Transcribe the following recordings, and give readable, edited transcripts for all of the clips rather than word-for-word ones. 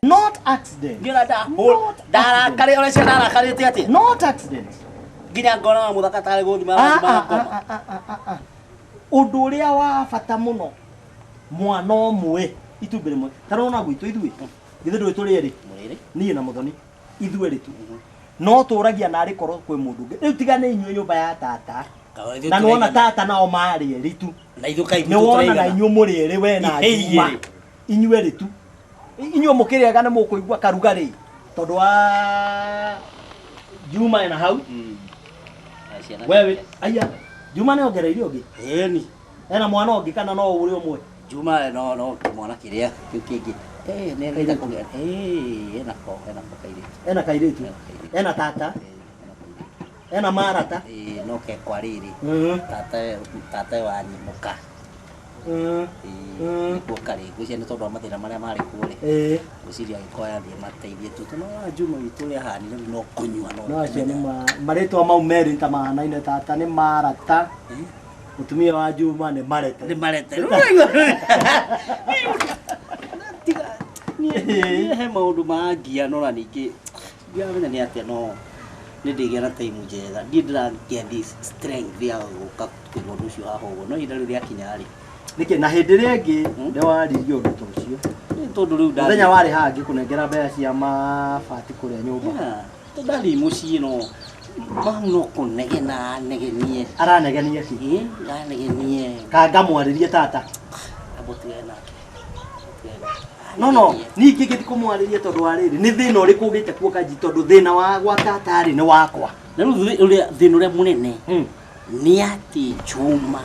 Not accident. Ngiona ndarakarĩ ũrĩa cia ndarakarĩte atĩa Not accident. nginya ngona wa mũthaka tarĩ gũthima Ah, arathima ah, ngoma ah, ah, ah, ah, ah. Ũndũ ũrĩa wa bata mũno mwana ũmwe itumbĩ rĩmwe ta rona gwitũ ithuĩ githĩ ndũĩ tũrĩ erĩ Mũrĩrĩ. niĩ na mũthoni ithuĩ erĩ tu no tũragia narĩ korwo kwĩ mũndũ ũngĩ rĩu tiga nĩ inyuĩ nyũmba ya tata Kawa ithuĩ na nĩwona tũraigana. tata nao marĩ erĩ tu na ithuĩ kaĩ nĩ wona na inyuĩ mũrĩ erĩ we na Ihĩ Juma igĩrĩ. inyuĩ erĩ tu inyuĩ mũkĩrĩaga nĩ mũkũigua karugarĩ tondũ wa Juma ena hau wewe aya Juma nĩ ongereire ũngĩ ĩni ena mwana ũngĩ kana no ũrĩ ũmwe Juma no no kĩmwana kĩrĩa kĩu kĩngĩ eh nĩ arenda kũgĩa eh ena ko ena ko kairĩtu ena kairĩtu Ena kairĩtu. ena tata Eh, ena kairĩtu. ena marata Eh, no ke kwa rĩrĩ Mm. tata tata wa mũka Mm. Mm. nĩkuo karĩ ngwĩciria nĩ tondũ wa mathĩna marĩa marĩ kuo rĩ Ĩĩ. ngwĩciria agĩkorwo yathiĩ mateithie tu tondũ wa Juma witũ ũrĩa ahanire rĩu no kũnyua no no acio nĩ ma marĩtwa mau merĩ ta mahanaine tata nĩ marata mũtumia wa Juma nĩ marete nĩ marete tiga niĩ he maũndũ mangia no na ningĩ ndiramenya nĩ atĩa no nĩ ndĩgĩa na time njega niĩ ndĩragĩa this strength ya gũka kũigua ũndũ ũcio haha ũguo no ihinda rĩu rĩakinya rĩ nĩkĩ na hĩndĩ ĩrĩa ĩngĩ nĩ waririe ũndũ ta ũcio nĩ tondũ rĩu ndathiĩ- mũthenya warĩ haha ngĩkũnengera mbeca cia mabati kũrĩa nyũmba Yeah, tondũ ndathiĩ mũciĩ no mamu no kũnegena anegenie aranegenia kĩ Ĩ, anegenie ka ngamwarĩrie tata amba ũtigane nake Ũtigane nake. no no ningĩ ngĩthi kũmwarĩria tondũ wa rĩrĩ nĩ thĩna ũrĩkũ ũgĩte kuo kanji tondũ thĩna wa gwa tata rĩ nĩ wakwa na rĩu ũrĩa thĩna ũrĩa mũnene Hmm. nĩ atĩ Juma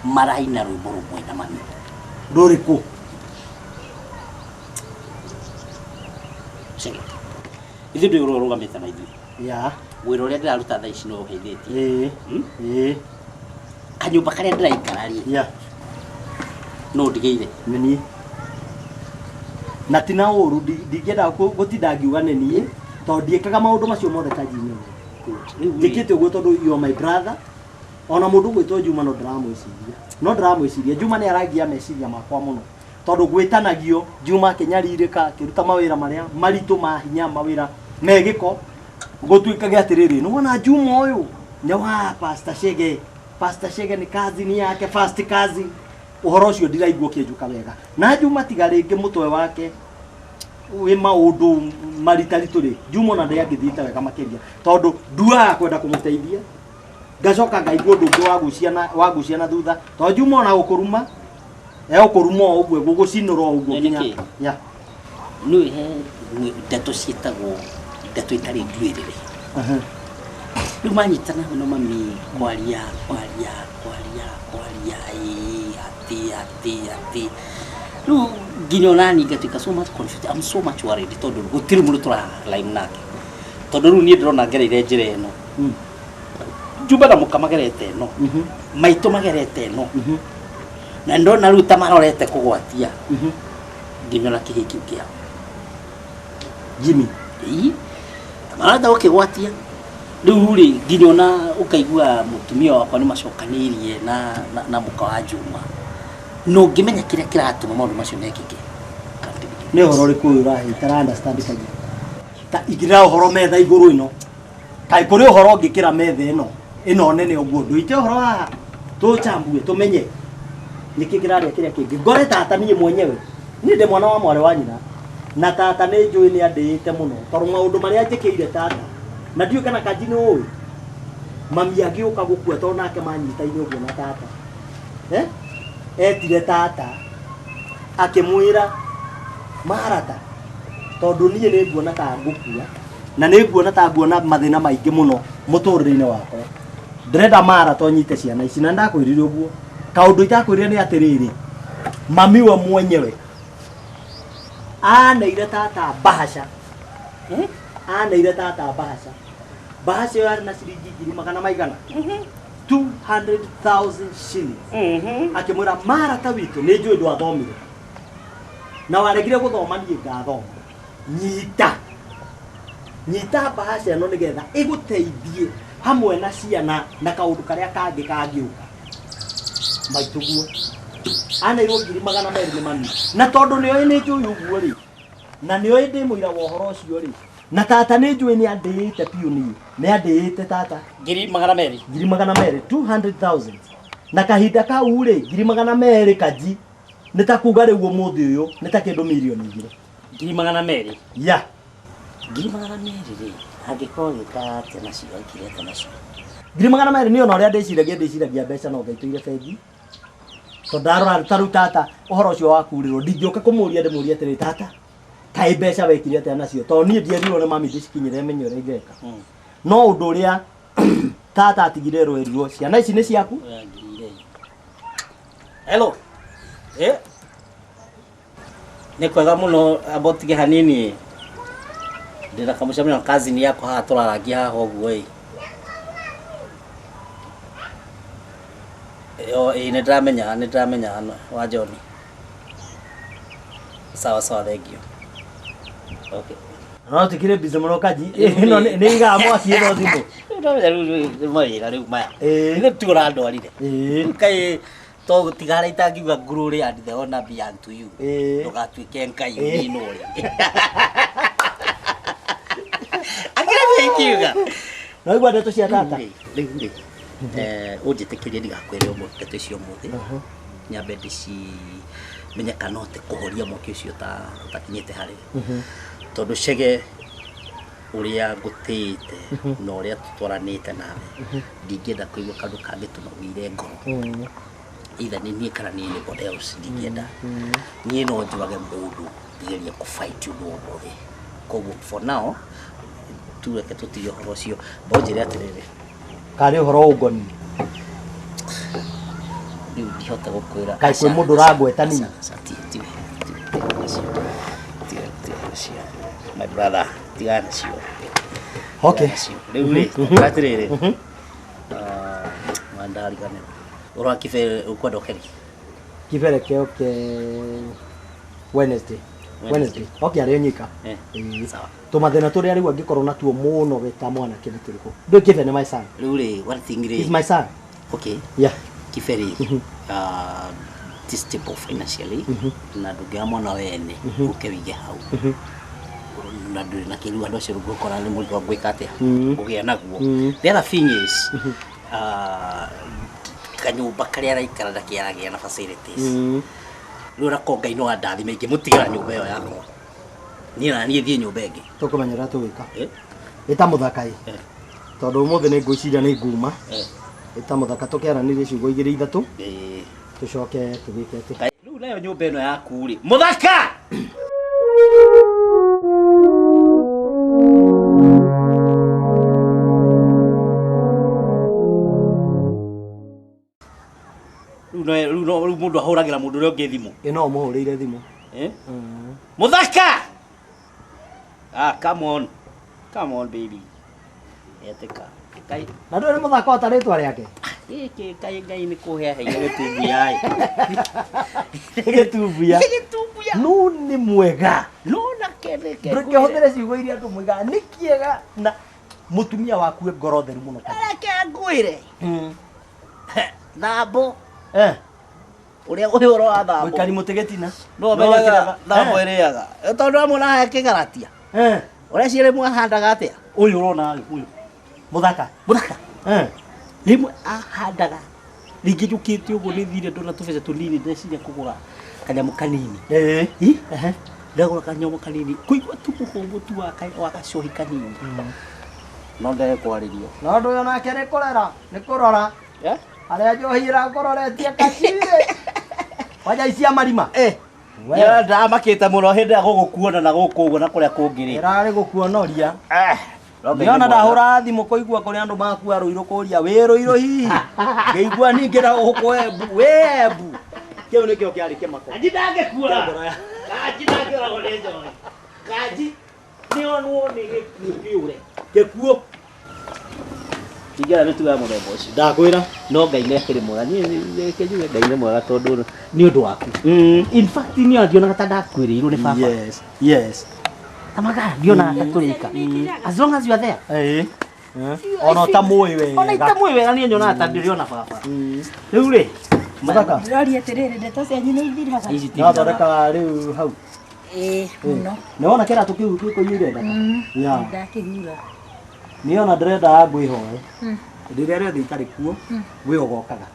maraina rwĩmbo rũmwe na mami rũrĩkũ Chege. Ithuĩ ndũĩ ũrĩa ũrũgamĩte na ithuĩ ya wĩra ũrĩa ndĩraruta thaa ici no ũheithĩtie ĩĩ Hmm? ĩĩ kanyũmba karĩa ndĩraikara rĩ ya no ndigĩire nĩ niĩ na ti na ũru ndingĩenda gũtinda ngiuga nĩ niĩ tondũ ndiĩkaga maũndũ macio mothe kanji nyone Rĩu rĩ, njĩkĩte ũguo tondũ you are my brother ona mũndũ ũgwĩtwo Juma no ndĩramwĩciria no ndĩramwĩciria Juma nĩ arangia meciria makwa mũno tondũ gwĩtanagio Juma akĩnyarirĩka akĩruta mawĩra marĩa maritũ ma hinya mawĩra me gĩko gũtuĩkage atĩrĩrĩ nĩwona Juma ũyũ nĩ wa Pastor Chege Pastor Chege nĩ cousin yake first cousin ũhoro ũcio ndiraigua ũkĩnjũka wega na Juma tiga rĩngĩ mũtwe wake wĩ maũndũ maritaritũ rĩ Juma ona ndĩangĩthiĩte wega makĩria tondũ nduaga kwenda kũmũteithia ngacoka ngaigua ũndũ ũngĩ wagucia na wagucia na thutha tondũ Juma ona gũkũruma egũkũruma o ũguo egũgũcinũra o ũguo Nĩ nginya nĩkĩ? ya nĩ he ndeto ciĩtagwo ndeto itarĩ nduĩrĩre rĩu manyitana no mami kwaria kwaria kwaria kwaria ĩĩ atĩ atĩ atĩ rĩu nginya onani ngatuĩka so much confused I'm so much worried tondũ gũtirĩ mũndũ tũra line nake tondũ rĩu niĩ ndĩrona ngereire njĩra ĩno Juma na mũka magerete ĩno maitũ magerete ĩno na ndona rĩu ta marorete kũgwatia nginya ona kĩhĩ kĩu kĩao Jimmy Ĩĩ, marenda gũkĩgwatia rĩu rĩ nginya ona ũkaigua mũtumia wakwa nĩ macokanĩirie na, na, na mũka wa Juma na ũngĩmenya kĩrĩa kĩratũma maũndũ macio mekĩke can't be nĩ ũhoro ũrĩkũ ũyũ ũrahe itara understand kaingĩ ta igĩrĩra ũhoro metha igũrũ ĩno kaĩ kũrĩ ũhoro ũngĩkĩra metha ĩno ĩno nene ũguo ndũite ũhoro haha tũchambue tũmenye nĩkĩ kĩrarĩa kĩrĩa kĩngĩ ngore tata niĩ mwenyewe niĩ ndĩ mwana wa mwarĩ wa nyina na tata nĩ njũĩ nĩ andĩĩte mũno tondũ maũndũ marĩa njĩkĩire tata na ndiũĩ kana kanji nĩ ũĩ mami agĩũka gũkua tondũ nake manyitaine ũguo na tata eh? etire tata akĩmwĩra marata tondũ niĩ nĩ nguona ta ngũkua na nĩ nguona ta nguona mathĩna maingĩ mũno mũtũrĩre-inĩ wakwa ndĩrenda mara to nyite ciana ici na ndakwĩrire ũguo kaũndũ itakwĩrire nĩ atĩrĩrĩ mami we mwenyewe Aneire tata mbahaca. Aneire tata mbahaca. Mbahaca ĩyo yarĩ na ciringi ngiri magana maigana? 200,000 shillings. Akĩmwĩra marata witũ nĩ njũĩ ndwathomire na waregire gũthoma, niĩ ngathoma. Nyita nyita mbahaca ĩno nĩgetha ĩgũteithie hamwe na ciana na kaũndũ karĩa kangĩ kangĩũka. Maitũguo aneirwo 200,000 nĩ mami, na tondũ nĩoĩ nĩ njũĩ ũguo rĩ, na nĩoĩ ndĩ mũira wa ũhoro ũcio rĩ, na tata nĩ njũĩ nĩ andĩĩte biũ, niĩ nĩ andĩĩte tata. 200,000. 200,000, 200,000. Na kahinda kau rĩ, 200,000 kaji nĩ ta kuga rĩu ũmũthĩ ũyũ nĩ ta kĩndũ 2 mirioni. 200,000. Ya. 200,000 rĩ, angĩkorwo gĩka atĩa nacio, aikire atĩa nacio? 200,000 nĩ ona ũrĩa ndĩciragia mbeca no ngaitũire bengi, tondũ ndarora ta rĩu tata ũhoro ũcio wa kurĩrwo, ndingĩũka kũmũria ndĩmũrie atĩrĩ, tata, kaĩ mbeca wekire atĩa nacio? Tondũ niĩ ndierirwo nĩ mami ndĩcikinyĩre menye ũrĩa ingeka. No ũndũ ũrĩa tata atigire rwerirwo, ciana ici nĩ ciaku. Oya ngiri. Hello. Eh? Nĩ kwega mũno, amba ũtige hanini. Ndĩna kamũcemanio na cousin yakwa haha tũrarangia haha ũguo ĩ. Yo ĩ nĩ ndĩramenya wa John. Sawa sawa, thank you. Okay. No tikire busy mũno kaji, ĩno nĩ igaga mwaki ĩno thimũ. Rĩu ndamenya rĩu nĩ mawĩra rĩu maya. Ĩĩ. Nĩ tu ũrandwarire. Ĩĩ. Kaĩ to tiga harĩa itangiuga glory and the honor be unto you. Ĩĩ. Ndũgatuĩke ngai Ĩĩ. ũnino ũrĩa. Akĩra ingiuga. No igua ndeto cia tata. Rĩu rĩ, ũnjĩtĩkĩrie ndigakwĩre ũmũthĩ ndeto icio ũmũthĩ. Nyambe ndĩcimenye kana hote kũhoria mwaki ũcio ta ũtakinyĩte harĩ. Tondũ Chege ũrĩa ngũtĩĩte na ũrĩa tũtwaranĩte nawe, ndingĩenda kũigua kaũndũ kangĩtũma wĩire ngoro. Either nĩ niĩ kana nĩ anybody else, ndingĩenda. Niĩ no njũrage mũndũ ngĩgeria kũ fight ũndũ o wothe. Koguo for now tu reke tũtige ũhoro ũcio. No njĩre atĩrĩrĩ, Karĩ ũhoro ũngoniĩ? Rĩu ndihota gũkwĩra. Kaĩ kwĩ mũndũ ũrangweta niĩ? Aca, aca, tiwe nacio. Tiwe nacio. My brother, tigana nacio. Okay. Tigana nacio. Rĩu rĩ, atĩrĩrĩ, ndariganĩrwo. Ũhoro wa Kibere ũkwenda ũkeri? Kibere kĩoke Wednesday. Wednesday. Okay, arĩ nyika. Eh, sawa. Tũmathĩna tũrĩa rĩu angĩkorwo natuo mũno we ta mwanake nĩ tũrĩkũ? Ndũĩ Kibe nĩ my son. Rĩu rĩ, one thing He's rĩ, my son. Okay, Yeah. Kibere ti stable financially, na ndũngĩoya mwana wene ũke wĩige hau na ndũrĩ na kĩrĩu andũ acio ngũkora nĩ mũrigo ngwĩka atĩa ngũgĩa naguo. The other thing is kanyũmba karĩa araikara ndakĩaragĩa na facilities. Rĩu nako Ngai no andathime ingĩmũtigĩra nyũmba ĩyo yakwa, niĩ na niĩ thiĩ nyũmba ĩngĩ. Tũkũmenya ũrĩa tũgwĩka. Eh? Ĩta mũthaka ĩ. Eh. Tondũ ũmũthĩ nĩ ngwĩciria nĩ nguma. Eh. Ĩta mũthaka tũkĩaranĩrie ciugo igĩrĩ ithatũ. Eh. Tũcoke tũgĩke atĩ. Rĩu nayo nyũmba ĩno yaku rĩ, mũthaka. Rĩu mũndũ ahũragĩra mũndũ ũrĩa ũngĩ thimũ. Ĩ no ũmũhũrĩire thimũ. Eh? Mũthaka! Ah, come on. Come on, baby. Etĩka. Kai Na ndũĩ nĩ mũthaka ota rĩtwa rĩake. Gĩkĩ kai Ngai nĩ kũhe aheire gĩtumbuya ĩ. Gĩtumbuya. Gĩtumbuya. No nĩ mwega. No nake reke. Ndũkĩhũthĩre ciugo iria andũ moigaga nĩ kĩega na mũtumia waku e ngoro theru mũno. Reke ngwĩre. Thambo. Eh. Ũrĩa ũhoro wa thambo. Mũikari mũtĩ gĩtina. No menyaga thambo ĩrĩaga. Tondũ amwe na kĩgaratia. Eh. Ũrĩa ciĩrĩ mwahandaga atĩa? Ũyũ ũrona ũyũ. Mũthaka. Mũthaka. Eh. Rĩmwe ahandaga rĩngĩ njũkĩte ũguo nĩ thire ndona tũbeca tũnini, ndeciria kũgũra kanyamũ kanini. Eh. Ĩ? Ehe. Ndagũra kanyamũ kanini kũigua tu mũhũmũ tu wa gacohi kanini no ndege kwarĩrio. No ndũyũ nake nĩ kũrera, nĩ kũrora. Eh? Harĩa njohi ĩrakũroretie kacirĩ. Kwanja icia marima. Eh. We. Ndamakĩte mũno hĩndĩ ĩrĩa gũgũkuona na gũkũ ũguo na kũrĩa kũngĩ rĩ. Ĩrarĩ gũkuonoria. Eh. No Ngai nĩ Nĩona mwega. ndahũra thimũ kũigua kũrĩa andũ makua rũirũ kũria wĩ rũirũ hihi. Ngĩigua ningĩ na gũkũ Embu, wĩ Embu. Kĩu nĩkĩo kĩarĩ kĩmako. Anji ndangĩkua. Kĩa ngoro ya. Kanji ndangĩoragwo nĩ njohi. Kanji nĩonwo nĩ gĩkuũ kĩũre. Gĩkuũ. Ndingĩara mĩtugo ya mũthemba ũcio. Ndakwĩra. No Ngai nĩ akĩrĩ mwega. Niĩ reke njuge Ngai nĩ mwega tondũ nĩ ũndũ waku. In fact niĩ ndionaga ta ndakuĩrĩirwo nĩ baba. Yes. Yes. Tamaga ndionaga ta tũrĩ ika. As long as you are there. Ĩĩ. Ona ũtamũĩ wega. Ona itamũĩ wega niĩ nyonaga ta ndĩrĩ ona baba. Rĩu rĩ, Mũthaka. Ndĩroria atĩrĩrĩ, ndeto cianyu nĩ ithiraga? Ici ti Nĩwathondeka rĩu hau. Ĩĩ, mũno. Nĩwona kĩratũ kĩu gĩkũiyũire ndaka? Yeah. Ndakĩhura. Niĩ ona ndĩrenda ngwĩhoe. Rĩrĩa rĩothe itarĩ kuo, we ũgokaga.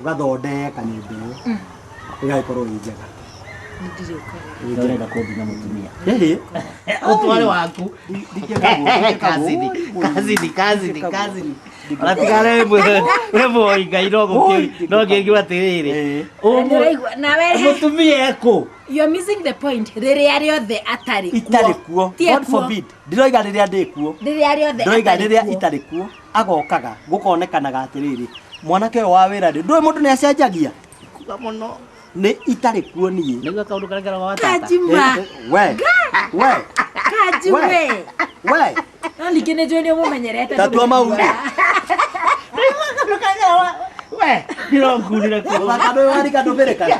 Ũgathondeka nyũmba ĩyo. Ĩgagĩkorwo ĩ njega. Nĩ ndĩrĩũkaga. Nĩ ũrenda kũndunya mũtumia. Ĩhĩ. Ũtware waku. Ndingĩka Kazini, kazini, kazini, kazini. Ona we mũhoi Ngai no gũkĩ no ngĩngiuga atĩrĩrĩ. Ĩĩ. Nĩũraigua, nawe Mũtumia ekũ? you are missing the point. Rĩrĩa rĩothe atarĩ kuo. Itarĩ kuo. Ti God ekuo. forbid. Ndiroiga rĩrĩa ndĩ kuo. Rĩrĩa rĩothe Ndiroiga atarĩ rĩrĩa kuo. itarĩ kuo agokaga gũkonekanaga atĩrĩrĩ mwanake ũyũ wa wĩra rĩ ndũĩ mũndũ nĩ acenjagia Kuga mũno. nĩ itarĩ kuo niĩ. Nĩguo kaũndũ karĩa keragwo wa tata. Kanjuma. We we Kanji We. we. we No ningĩ nĩ njũĩ nĩ ũmũmenyerete. Ta tua mau. Nĩguo kaũndũ karĩa keragwo we ndĩrongunire kũ. Mũthaka ndũĩ warika ndũbĩrĩkaga.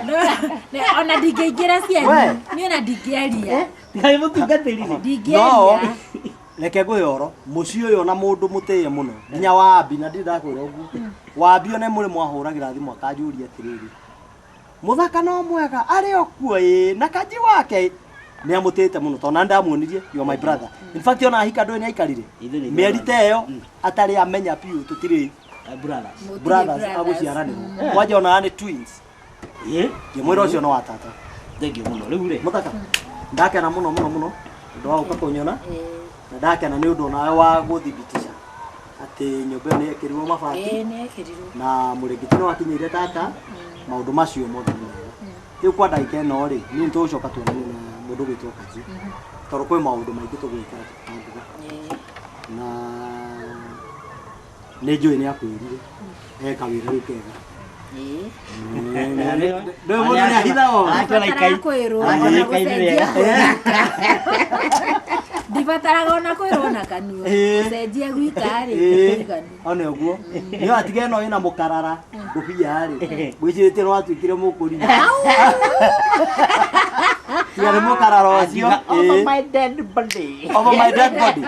Ona ndingĩingĩra We. cianyu. Niĩ ona ndingĩaria. Tigai mũtungatĩri rĩ. No Ndingĩaria. reke ngwĩre ũhoro mũciĩ ũyũ ona mũndũ mũtĩe mũno nginya wambi na ndirĩ ndakwĩra ũguo wambi one mũrĩ mwahũragĩra thimũ akanjũria atĩrĩrĩ mũthaka no mwega arĩ o kuo ĩĩ na kanji wake nĩ amũtĩte mũno tondũ na ndamuonirie you are my brother in fact ona ahika ndũĩ nĩ aikarire Ithuĩ nĩ mĩeri ta ĩyo atarĩ amenya biũ tũtirĩ Brothers. Mũtirĩ brothers brothers. agũciaranĩrwo kwanja onaga nĩ twins Ĩ, ngĩmwĩra ũcio no wa tata thengiũ mũno rĩu rĩ. mũthaka ndakena mũno mũno mũno ũndũ wa gũka kũnyona Ĩĩ. na ndakena nĩ ũndũ onawe wa gũthibitisha atĩ nyũmba ĩyo nĩ yekĩrirwo mabati Ĩĩ, nĩ ekĩrirwo. na mũrĩngĩti nĩ wakinyĩire tata maũndũ macio mothe nĩ mega rĩu kwa ndagĩka ĩno rĩ niĩ nĩ tũgũcoka tuonane na mũndũ gwĩtwo Kanji tondũ kwĩ maũndũ maingĩ tũgwĩka tũkĩbangaga Ĩĩ. na nĩ njũĩ nĩ akwĩrire eka wĩra rĩu kega Ĩĩ. ndũĩ mũndũ nĩ ahithaga ũũ. Ndibataraga kwĩrwo ona gũcenjia. Ndibataraga ona kwĩrwo na kanua. Ĩĩ. Gũcenjia gwika rĩ, Ĩĩ. kũiganu. One ũguo nĩ watige ĩno ĩna mũkarara ngũbia rĩ gwĩcirĩtie nĩ watuĩkire mũkũri tiga nĩ mũkarara ũcio Over ĩĩ. my dead body. Over my dead body.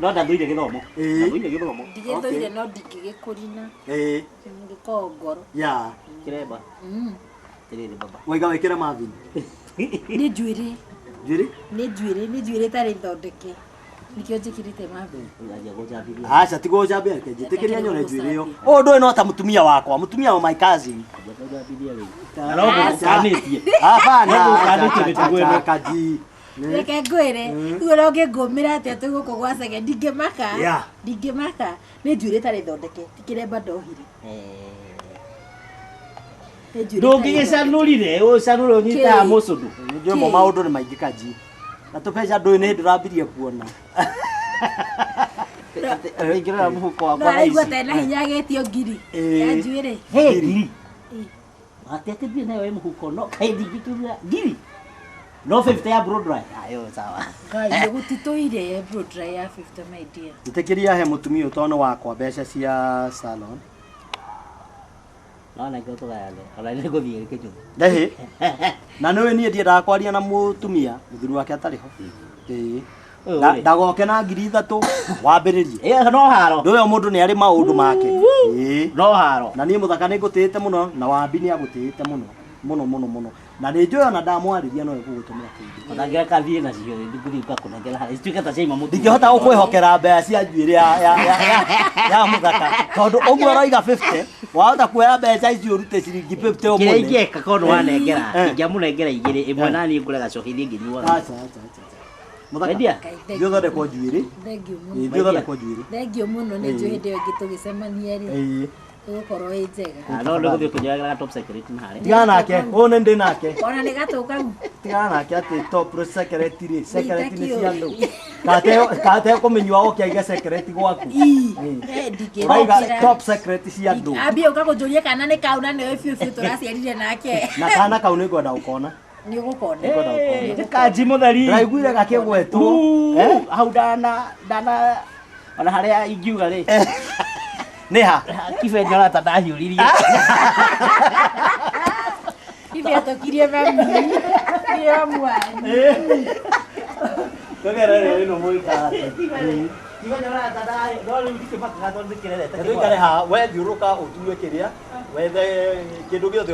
No ndathũire gĩthomo. Ĩĩ. Ndathũire gĩthomo. Ndigĩthũire no ndingĩgĩkũrina. Ĩĩ. Gĩkoragwo ngoro. Ya. Kĩremba. Atĩrĩrĩ baba. Waiga wĩkĩre Marvin. Nĩ njuĩrĩ. Njuĩrĩ? Nĩ njuĩrĩ, nĩ njuĩrĩ ĩtarĩ thondeke. Nĩkĩo njĩkĩrĩte Marvin. Ũranjia gũnjambithia. Aca ti gũcambia reke njĩtĩkĩria nyone njuĩrĩ ĩyo. Ũyũ ndũĩ no ta mũtumia wakwa, mũtumia wa my cousin. Anjia kũnjambithia rĩu. Na no gũkanĩtie. Hapana. No gũkanĩtie mĩtugo ĩno. Kaji. Reke ngwĩre, rĩu ona ũngĩngũmĩra atĩa twĩ gũkũ gwa Chege, ndingĩmaka. Yeah. Ndingĩmaka. Nĩ njuĩrĩ ĩtarĩ thondeke, ti kĩremba ndohire. Nĩ njuĩrĩ ĩtarĩ thondeke. Ndũngĩgĩcanũrire, ũcanũre ũnyitaga Kĩ? mũcũndũ. Nĩ mo maũndũ nĩ maingĩ kaji. Na tũbeca ndũĩ nĩ hĩndĩ ũrambirie kuona. Ingĩrora mũhuko No wakwa thaa araigua ici. ta ena hinya agetio ngiri Ĩĩ. ya njuĩrĩ. He ngiri. Atĩ atĩ ndirĩ nayo ĩ mũhuko no kaĩ ndingĩkiuga ngiri. No 50 ya blow dry. Ayo sawa. Ngai gũtitũire blow dry ya 50 my dear. Njĩtĩkĩria he mũtumia ũyũ tondũ nĩ wakwa mbeca cia salon. No nengera tũgayane. Ona nĩ ngũthiĩ kĩnjũthi. Ndĩhĩ. Na nĩũĩ niĩ ndiendaga kwaria na mũtumia mũthuri wake atarĩ ho. Ĩĩ. Ũyũ rĩ. Ndagoke na 3,000 wambĩrĩrie. Ĩ no haro. Ndũĩ o mũndũ nĩ arĩ maũndũ make. Ĩĩ. No haro. Na niĩ mũthaka nĩ ngũtĩĩte mũno na wambi nĩ agũtĩĩte mũno mũno mũno mũno. Na nĩ njũĩ ona ndamwarĩria no egũgũtũmĩra kĩndũ. Ũtangĩra kathiĩ nacio ngũthiĩ ngakũnengera harĩa. Cituĩke ta ciaima mũtu. Ndingĩhota gũkwĩhokera mbeca cia njuĩrĩ ya mũthaka tondũ ũguo ũroiga 50 wahota kuoya mbeca icio ũrute ciringi 50 Kĩrĩa ũmũne. ingĩeka korwo nĩ wanengera, Eh. ingĩamũnengera igĩrĩ, ĩmwe na niĩ ngũre gacohi thiĩ ngĩnyuaga. Aca aca aca. aca. Mũthaka. Wendia? Ngai, Thiĩ ũthondekwo njuĩrĩ. Thengiũ mũno. Ĩĩ, thiĩ ũthondekwo njuĩrĩ. Thengiũ mũno nĩ njũĩ hĩndĩ ĩyo ĩngĩ tũgĩcemania rĩ Ĩĩ. ĩgũkorwo ĩ njega. Ah, no nĩ gũthiĩ kũnyoagĩra top secret na harĩa. Tigana nake, ũyũ nĩ ndĩ nake. Ona nĩ gatũkau. Tigana nake atĩ top secret rĩ, secret nĩ cia andũ. Itakiũĩ. Kate kũmĩnyua oke aige secret gwaku. Ii. Ĩĩ. Eh, Ũraiga ndingĩtĩkĩra. top secret cia andũ. Ambie ũka kũnjũria kana nĩ kau na nĩwe biũ biũ tũraciarire nake. Na kana kau nĩ ngwenda gũkona. Nĩ ũgũkona. Kanji mũtheri. Ndaiguire gakĩgwetwo. Hau ndana ona harĩa ingiuga rĩ. Nĩ ha? Kibe nyona ta ndahiũririe. Kibe atokirie mami. Nĩyo mwanyu. Tũgerere ĩno mũikate. Kibe nyona ta no rĩu ndikĩmakaga tondũ ndĩkĩrerete. Tũikare haha, we thiũrũka ũtue kĩrĩa, wethe kĩndũ gĩothe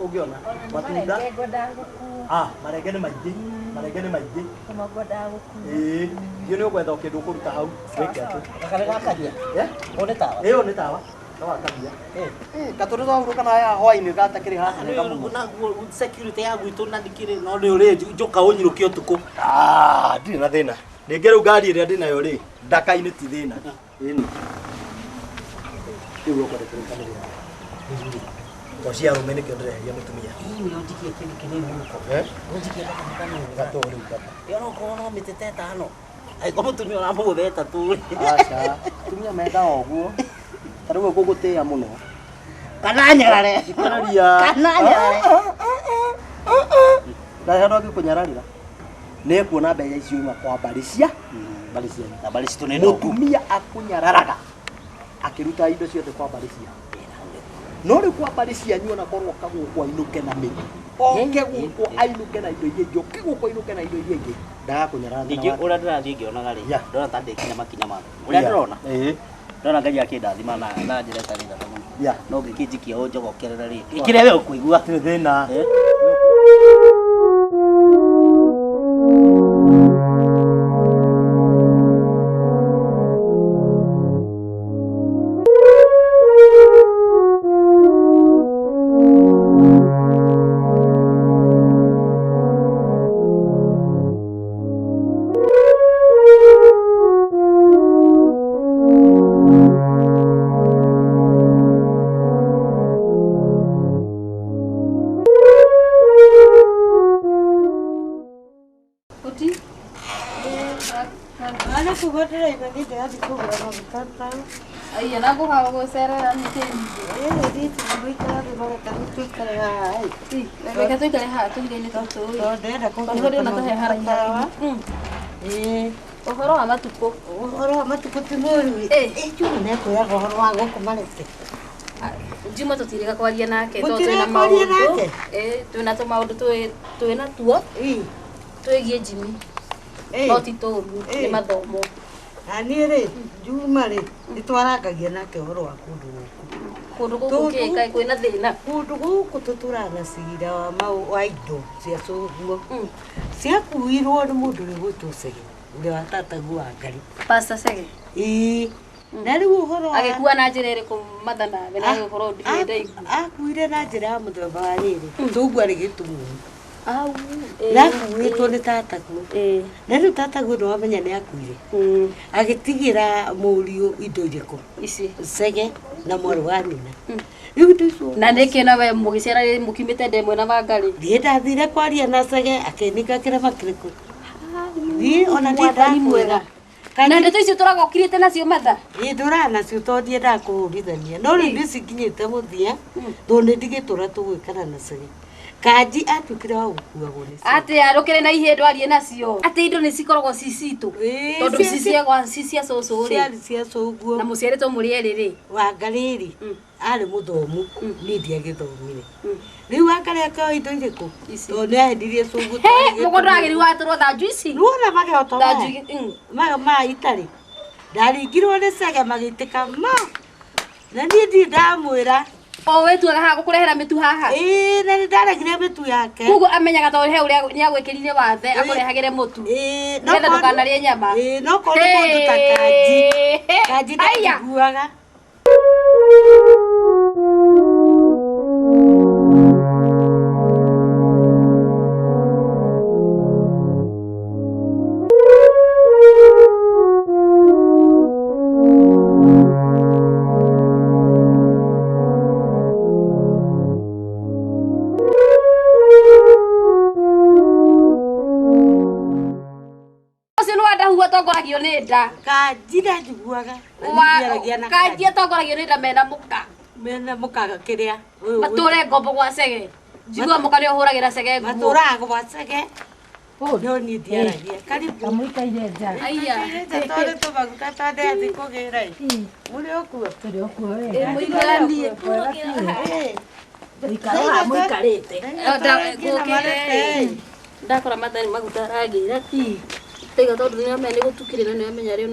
ũngĩona. Matunda. Marenge ngwendaga gũkua. Ah, marenge nĩ maingĩ. Marenge nĩ maingĩ. Kũma ngwendaga gũkua. Ĩĩ, thiĩ nĩ ũgwetha o kĩndũ ũkũruta hau. Wĩke atĩ. Gaka nĩ gakagia. Eh? Ũyũ nĩ tawa. Ĩyo nĩ tawa. Nĩ wakagia. Gatũrĩ twahurũka na haha hwaĩ-inĩ gatakĩrĩ haha nĩ kamũno. Naguo security ya gwitũ na ndikĩrĩ no nĩ ũrĩ njoka ũnyirũkie ũtukũ. Ah, ndirĩ na thĩna. Ningĩ rĩu ngari ĩrĩa ndĩnayo rĩ, ndaka-inĩ ti thĩna. Ĩni. Rĩu ũkwenda kũrĩkanĩria. To cia arũme nĩkĩo ndĩreheria mũtumia. Ĩĩ ũnjikie kĩndũ kĩnini mũhuko. Eh? Ũnjikie gakamũ kanini. Gatũ rĩu gata. Ĩyo no korwo no mĩtĩ ta ĩtano. Angĩkorwo mũtumia ũramũgũtha ĩtatũ rĩ. Aca, atumia mendaga ũguo. Ta rĩu ngũgũtĩĩa mũno. Kana nyarare. Thikĩrĩria. Kana nyarare. Ndarĩ handũ angĩkũnyararĩra. Nĩ ekuona mbeca icio ima kwa mbarĩ cia mbarĩ cianyu. Na mbarĩ citũ nĩ ndogo. Mũtumia akũnyararaga akĩruta indo ciothe kwa mbarĩ cia. No rĩu kwa mbarĩ cianyu ona korwo oka gũkũ ainũke na mĩtu. Oke gũkũ ainũke na indo iria ingĩ, oke gũkũ ainũke na indo iria ingĩ. Ndagakũnyarara Ningĩ ũrĩa ndĩrathiĩ ngĩonaga rĩ, Yeah. ndĩrona ta ndĩkinya makinya makwa. Ũrĩa ndĩrona, Ĩĩ. ndĩrona Ngai akĩndathima na njĩra ĩtarĩ thaka mũno. Yeah. No ngĩkĩnjikia ũnjogokerera rĩ, kĩrĩa we ũkũigua. Hatirĩ thĩna. Eh? Uti? Ana kũgũrĩra ibathi ndĩrathiĩ kũgũra maguta taũ. Aiya naguhaga gũcerera nĩkĩ? Ĩĩ thiĩte gũikara thĩ mareka tũikare haha ĩ. Reke tũikare haha tũhiga-inĩ tũtũ ĩ. Tondũ ndĩrenda Tondũ ndĩrona kũgũra tũhe maguta tawa. haraihu. Ĩĩ. Ũhoro wa matukũ. Ũhoro wa matukũ ti mũru. Ĩ. Ĩ Juma nĩekwĩraga ũhoro wa gũkũ Marete. Juma tũtirĩga kwaria nake tondũ Mũtirĩga twĩna kwaria maũndũ. nake? Ĩ, twĩna tũmaũndũ twĩna tuo Ĩ. twĩgiĩ Jimmy. Ĩ. No ti tũũru, Ĩ. nĩ mathomo. Na niĩ rĩ, Juma rĩ, nĩtwarangagia nake ũhoro wa kũndũ gũkũ. Kũndũ gũkũ Tũndũ- kĩ kaĩ kwĩna thĩna. Kũndũ gũkũ tũtũraga na cira wa indo cia cũguo. Ciakuirwo nĩ mũndũ ũrĩa ũgwĩtwo Cege, ũrĩa wa tataguo wa Ngarĩ. Pastor Cege. Ĩĩ. Na rĩu ũhoro wa Agĩkua na njĩra ĩrĩkũ matha nawe na gũkorwo ndirĩ ndaigua. Akuire na njĩra ya mũthemba wa rĩrĩ. Tũguo arĩ gĩtumumu. Au. Na akuĩtwo nĩ tataguo. Ĩ. Na rĩu tataguo nĩ wamenya nĩ akuire. Agĩtigĩra mũriũ indo irĩkũ? Ici. Cege na mwarĩ wa nyina. Rĩu indo icio Na nĩkĩ nawe mũgĩcera mũkiumĩte ndemwe na Wangarĩ? Niĩ ndathire kwaria na Cege akĩninga kĩrema kĩrĩkũ. Niĩ ona Mwathani ndiendaga mwega. kwĩra. Na ndeto icio tũraga ũkirĩte nacio matha? Ĩĩ ndũraga nacio tondũ ndiendaga kũhũrithania. No rĩu nĩ cikinyĩte mũthia tondũ nĩ ndigĩtũra tũgwĩkana na Cege. Kanji atuĩkire wa gũkuagwo nĩ Cege. Atĩ arũkĩre na ihĩndũ arie nacio. Atĩ indo nĩ cikoragwo ci citũ. Ĩĩ, Tondũ ci cia ci cia cũcũ rĩ. Ciarĩ cia cũguo. Na mũciarĩtwo mũrĩ erĩ rĩ. Wangarĩ rĩ, arĩ mũthomu, niĩ ndiagĩthomire. Rĩu Wangarĩ akĩoya indo irĩkũ? Ici. Tondũ nĩ ahendirie cũguo He, mũgũnda wagĩrĩirwo watũrwo thanju ici. Ruona mageoto maya. Thanju Maya ma itarĩ. Ndaringirwo nĩ Cege magĩitĩka ma. Na niĩ ndirĩ ndamwĩra. O wetuaga haha gũkũrehera mĩtu haha. Ĩĩ, na nĩ ndaregire mĩtu yake. Koguo amenyaga tondũ he ũrĩa nĩagwĩkĩrire wathe akũrehagĩre mũtu. Ĩĩ, Nĩgetha ndũkanarĩe nyama. Ĩĩ, no korwo nĩ mũndũ ta Kanji. Kanji Aya. ndaiguaga. Ũcio nĩ wandahua atongoragio nĩ nda. Kanji ndanjiguaga. Na niĩ ndiaragia na Kanji atongoragio nĩ nda mena mũka. Mena mũka kĩrĩa. Matũre ngombo gwa Cege. Njigua mũka nĩ ũhũragĩra cege nguo. Matũraga gwa cege. No niĩ ndiaragia. Karibu. Kamũikaire nja. Aya. Tondũ tũmaguta twandeathi kũgĩra ĩ. Mũrĩ o kuo? Tũrĩ o kuo we. Mũiganie. Mũikaro haha mũikarĩte. Ndakora mathani maguta aragĩra. Taiga tondũ nĩamenya nĩ gũtukire na nĩamenya rĩu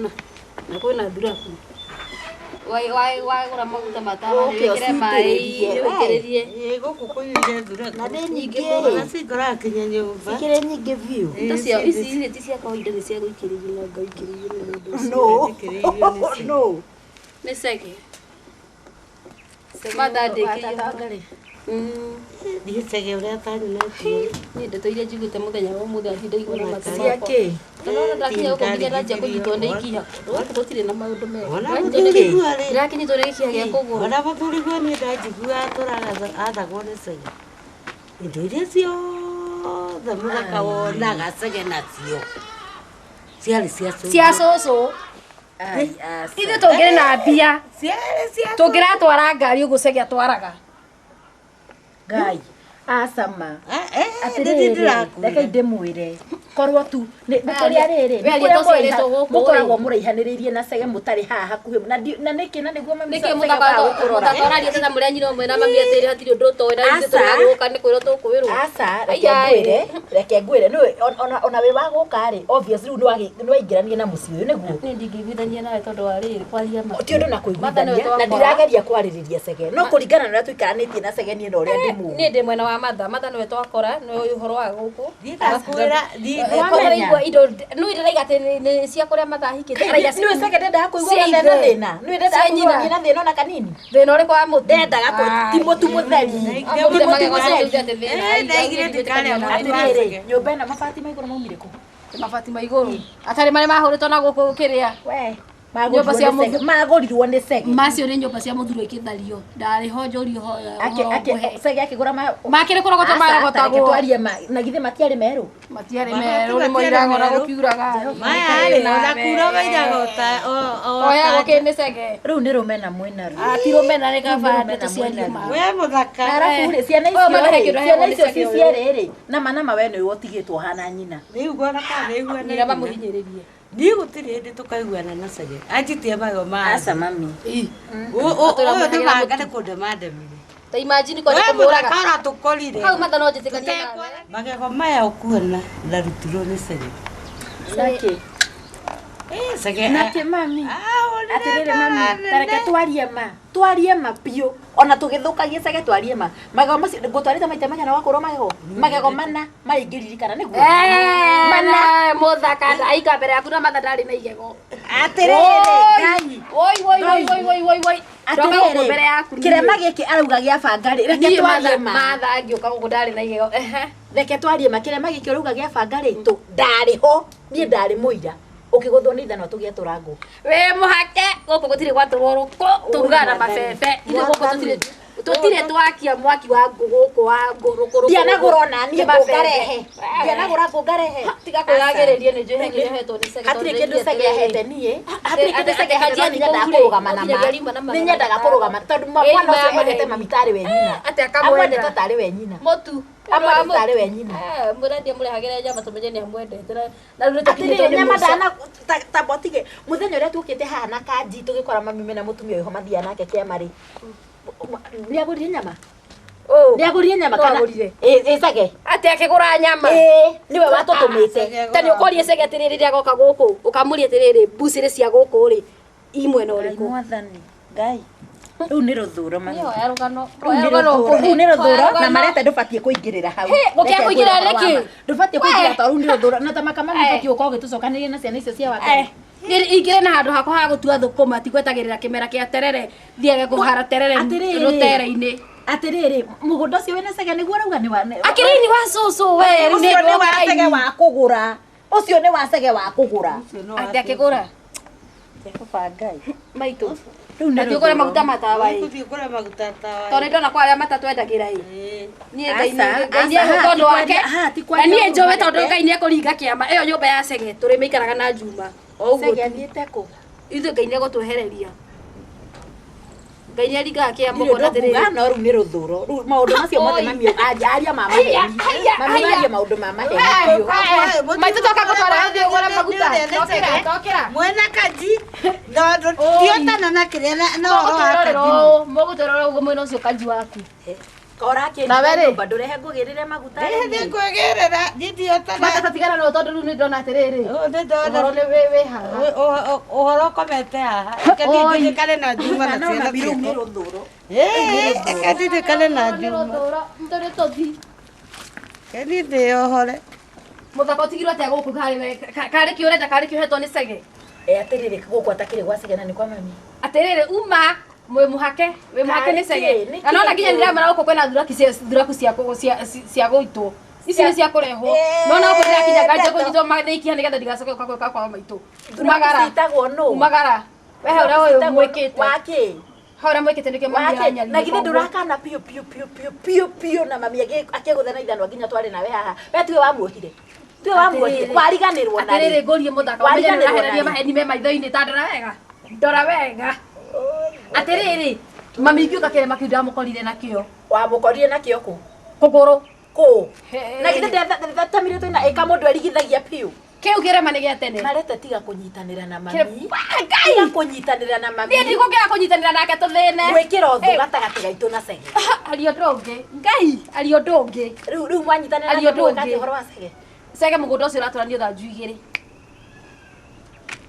na kwĩna thuraku. Wagũra maguta matano Ũke wĩkĩre maĩ ũcitĩrĩrie, wĩkĩrĩrie. Ĩ gũkũ kũiyũire thuraku. Na nĩ nyingĩ Ona cingoraga kinya nyũmba. Cikĩrĩ nyingĩ biũ. Indo cia ici ici ti cia kawaida nĩ cia gũikĩrĩrio na ngaikĩrĩrio nĩ mũndũ ũcio. No. No. Nĩ cege. Matha ndĩkĩire. Niĩ cege ũrĩa atanyonete. Niĩ ndeto iria njiguĩte mũthenya wa ũmũthĩ athi ndaigua na matũ Cia makwa. kĩ? Ndona ndakinya gũkũ nginya ndanjia kũnyitwo nĩ ikiha. Gũkũ gũtirĩ na maũndũ mega. Ona mũthuri guo rĩ. Ndĩrakinyitwo nĩ gĩkiha gĩa kũgũrũ. Ona mũthuri guo niĩ ndanjigua atũraga athagwo nĩ cege. Indo iria ciothe mũthaka wonaga cege nacio ciarĩ cia cũcũ. Cia cũcũ. Ai, aca. Ithuĩ tũngĩrĩ na mbia Ciarĩ cia tũngĩratwara ngari ũguo cege atwaraga. Ngai. Acama. Atĩrĩrĩ, Atĩrĩrĩ, reke ndĩmwĩre korwo tu nĩ kũrĩa rĩrĩ We aria tũciarĩtwo gũkũ, mũkoragwo mũraihanĩrĩirie na cege mũtarĩ haha hakuhĩ na na nĩkĩ na nĩguo mami Nĩkĩ Cege mũthaka okaga gũkũrora. mũthaka ũraria tena mũrĩa nyina ũmwe na mami atĩrĩ hatirĩ ũndũ ũtoĩ na ithuĩ Aca. tũragũka nĩ kwĩrwo tũkwĩrwo. Aca, reke Aya, ngwĩre, reke ngwĩre nĩũĩ ona wĩ wa gũka rĩ, obvious rĩu nĩwaingĩrania na mũciĩ ũyũ nĩguo. Niĩ ndingĩiguithania nawe tondũ wa rĩrĩ kwaria ma. Ti ũndũ na Matha nĩwe kũiguithania na twakora. ndirageria kwarĩrĩria cege no kũringana na ũrĩa tũikaranĩtie na cege niĩ na ũrĩa ndĩmũĩ. Niĩ ndĩ mwena wa matha matha nĩwe twakora nĩwe ũhoro wa gũkũ. Niĩ ndakwĩra niĩ Wamenya. Koguo indo nĩ ndĩraiga atĩ nĩ cia kũrĩa matha ahikĩte. Araiga Nĩũĩ cege ndendaga kũigua Cia na ithe. thĩna nĩũĩ ndendaga Cia kũigua nyina. na thĩna ona kanini Thĩna ũrĩkũ wa mũtu? ndendaga ti mũtu mũtheri. Ndaigire ndikarĩa mũtu wa Atĩrĩrĩ, cege. nyũmba ĩno mabati ma igũrũ maumire kũ? Mabati ma igũrũ. Atarĩ marĩa mahũrĩtwo na gũkũ kĩrĩa. We, Nyũmba cia magũrirwo nĩ cege. Magũrirwo nĩ cege. Macio nĩ nyũmba cia mũthuri ĩkĩthario. Ndarĩ ho njũri Cege akĩgũra ma Makĩrĩ kũrogotwo Aca, ta reke marogotagwo. twarie ma na githĩ matiarĩ merũ. Matiarĩ merũ nĩ moiraga ona gũkiuraga. Maya rĩ ona kura wairaga Oya gũkĩ nĩ cege. Rĩu nĩ rũmena mwĩna ruo. Ti rũmena nĩ kaba ndeto ciario ma. We mũthaka. Arabu rĩ, ciana Ũyũ icio matha rĩ, kĩndũ ciana aheagwo nĩ icio cege ci ũyũ. cierĩ rĩ, nama nama we nĩwe ũtigĩtwo ũhana nyina. Rĩu ngona kana nĩiguana. Nira mamũhinyĩrĩrie. Niĩ gũtirĩ hĩndĩ tũkaiguana na cege. Anjitie magego ma. Aca mami. Ũyũ nĩ manga nĩ kũndemandemire. Ta imagine kwenda We kũmũraga. mũthaka ũratũkorire. Hau matha no njĩtĩkanie nawe. Magego maya ũkuona ndarutirwo nĩ cege. Nake. Eh, cege. Nake mami. Ah, Atĩrĩrĩ mami, ta reke twarie ma. Twarie ma biũ. Ona tũgĩthũkagie cege twarie ma. Magego macio ngũtwarĩte maita maigana wakũrwo magego? Magego mana marĩa ingĩririkana nĩguo. Mana mũthaka ndaika mbere yaku na matha ndarĩ na igego. Atĩrĩrĩ, Ngai. Woi woi woi woi woi woi woi. Ndoka gũkũ mbere yaku. Atĩrĩrĩ, kĩrema gĩkĩ arauga gĩa banga rĩ, reke Niĩ twarie ma. matha ngĩũka gũkũ ndarĩ na igego. Ehe. Reke twarie ma kĩrema gĩkĩ ũrauga gĩa banga rĩ, tũ ndarĩ ho, niĩ ndarĩ mũira. Ũkĩgũthwo nĩ ithanwa tũgĩatũra ngũ. Wĩ mũhake gũkũ gũtirĩ gwatũrwo rũkũ tũrugaga na mabebe. Ithuĩ gũkũ tũtirĩ twakia mwaki wa ngũ gũkũ wa ngũ rũkũ rũkũ. Ndianagũra ona niĩ Nĩ ngũ mabebe. ngarehe. Ndianagũra ngũ ngarehe. Tiga kwĩyagĩrĩria nĩ njũĩ he kĩrĩa ũhetwo nĩ cege. Hatirĩ kĩndũ cege ahete niĩ. Hatirĩ kĩndũ cege ahete no Atĩ nĩ nyendaga kũrũgama na ma. Nĩ nyendaga kũrũgama tondũ mwana ũcio endete mami tarĩ we nyina. Atĩ akamwenda. Amwendete tarĩ we nyina. Mũtu. Amwendete tarĩ we nyina. Mũrendia mũrehagĩre nyama tũmenye nĩ amwendete. Na rĩu nĩtũkinyĩtwo Atĩrĩrĩ nĩ nyama mũico. ndana ta botige mũthenya ũrĩa tuokĩte haha na kanji tũgĩkora mami mena mũtumia ũyũ ho mathiaga nake kĩama rĩ. Nĩagũrire nyama? Nĩagũrire nyama No kana? agũrire. Ĩ cege. Atĩ akĩgũra nyama. Ĩ nĩwe watũtũmĩte. Ta nĩ ũkoria cege atĩrĩrĩ rĩrĩa agoka gũkũ ũkamũria atĩrĩrĩ mbucĩrĩ cia gũkũ rĩ i mwena ũrĩkũ. Mwathani Ngai. Rĩu nĩ rũthũro mami. Niĩ hoya rũgano. Rĩu Hoya nĩ rũgano rũthũro, ũkũhe. rĩu nĩ rũthũro Hoya na rũgano. marete ndũbatiĩ kũingĩrĩra hau. Hĩ, gũkĩa Reke kũingĩrĩra ngwĩre nĩkĩ? ũhoro wa ma. Ndũbatiĩ We. kũingĩrĩra tondũ rĩu nĩ rũthũro na ta maka mami Eh. ũbatiĩ gũkorwo ũgĩtũcokanĩria na ciana icio cia Wangari. Niĩ ingĩrĩ na handũ hakwa ha gũtua thũkũma tigwetagĩrĩra kĩmera kĩa terere thiage kũhara terere Atĩrĩrĩ. rũtere-inĩ. Atĩrĩrĩ, mũgũnda ũcio wĩna cege nĩguo ũrauga nĩ wa Akĩrĩ ni wa cũcũ we rĩu nĩ ũcio nĩ wa ndwoka cege wa kũgũra. Ũcio nĩ wa cege wa kũgũra. Atĩ akĩgũra. Jehova Ngai. Maitũ. Rĩu nĩ Atĩ ũgũre maguta matawa ĩ. Gũthiĩ kũgũra maguta tawa. Tondũ nĩndona kwa arĩa matatwendagĩra ĩ. Niĩ Ngai Aca, Ngai nĩ aca, egũka ha, ũndũ wake. ha, ti Na kwaria niĩ njũĩ ũru tondũ marete. Ngai nĩ ekũringa kĩama. Ĩyo nyũmba ya cege tũrĩmĩikaraga na Juma. O ũguo Cege tu. athiĩte kũ? Ithuĩ Ngai nĩ egũtwehereria. Ngai nĩ aringaga kĩa Ndirĩ mũkona ũndũ atĩrĩrĩ. nguga no rĩu nĩ rũthũro. Rĩu maũndũ macio mothe mami aria ma maheni. Mami aria maũndũ ma maheni biũ. Maitũ toka ngũtwara ũthiĩ ũgũre maguta. Tokĩra, tokĩra. Mwena kaji. Ndiotana na kĩrĩa na ũhoro wa Mũgũtwĩrorera kaji. ũũ, mũgũtwĩrorera ũguo mwena ũcio kanji waku. Kora kĩndũ Nawe rĩ? nyũmba ndũrehe ngũgĩrĩre maguta. Ĩĩ nĩngwĩgĩrĩra niĩ ndiotana. Matata tigana no tondũ rĩu nĩ ndona atĩrĩrĩ. Ũ, nĩ ndona. Ũhoro nĩ wĩ haha. Ũhoro ũkomete haha. Reke niĩ Oi. ndirikane na Juma na No ciana mami rĩu nĩ ciakwa. rũthũro. Ĩĩ, reke ndirikane na Nĩ Juma. rũthũro, tũrĩ tũthi. Reke niĩ ndĩyohore. Mũthako ũtigirwo atĩa gũkũ karĩ we karĩ kĩ ũrenda karĩ kĩ ũhetwo nĩ Cege. Eh atĩrĩrĩ gũkũ atakĩrĩ gwa Cege na nĩ kwa mami. Atĩrĩrĩ uma mwĩ mũhake wĩ mũhake nĩ Cege. Karĩ kĩ? Nĩ Na nona kĩ nginya ndĩramera gũkũ kwĩna thuraku cia thuraku cia gũitwo. Ici nĩ cia kũrehwo. Nona gũkũ ndĩrakinya nganja kũnyitwo mathĩikia nĩgetha ndigacoke gũka gwĩka kwa maitũ. Umagara. Citagwo nũ? Umagara. We hau ũrĩa ũyũ mwĩkĩte. Wakĩ? Hau ũrĩa mwĩkĩte nĩkĩo mami Wake, aranyarire. na githĩ ndũrakana biũ biũ biũ biũ biũ biũ na mami akĩgũtha na ithanwa nginya twarĩ nawe haha. We tiwe wamuohire. Tiwe wamuohire. Wariganĩrwo na Atĩrĩrĩ rĩ. ngũrie mũthaka ũmenye nĩ Wariganĩrwo na ũrahereria rĩ. maheni me maitho-inĩ ta ndora wega. Ndora wega. Atĩrĩrĩ mami ingĩũka kĩrema kĩu ndamũkorire nakĩo. Wamũkorire nakĩo kũ? Kũgũrũ. Kũ? He. Na githĩ ndetamire twĩna ĩka mũndũ erigithagia biũ. Kĩu kĩrema nĩ gĩa tene. Marete tiga kũnyitanĩra na mami. Ngai! Tiga kũnyitanĩra na mami. Niĩ ndigũkĩra kũnyitanĩra nake tũthĩne. Gwĩkĩra ũthũ gatagatĩ gaitũ na Cege. Aria ũndũ ũngĩ. Ngai, aria ũndũ ũngĩ. Rĩu rĩu mwanyitanĩra Aria nake ũndũ mũgwĩka ũngĩ. atĩa ũhoro wa Cege? Cege mũgũnda ũcio ũratũranio thanju igĩrĩ.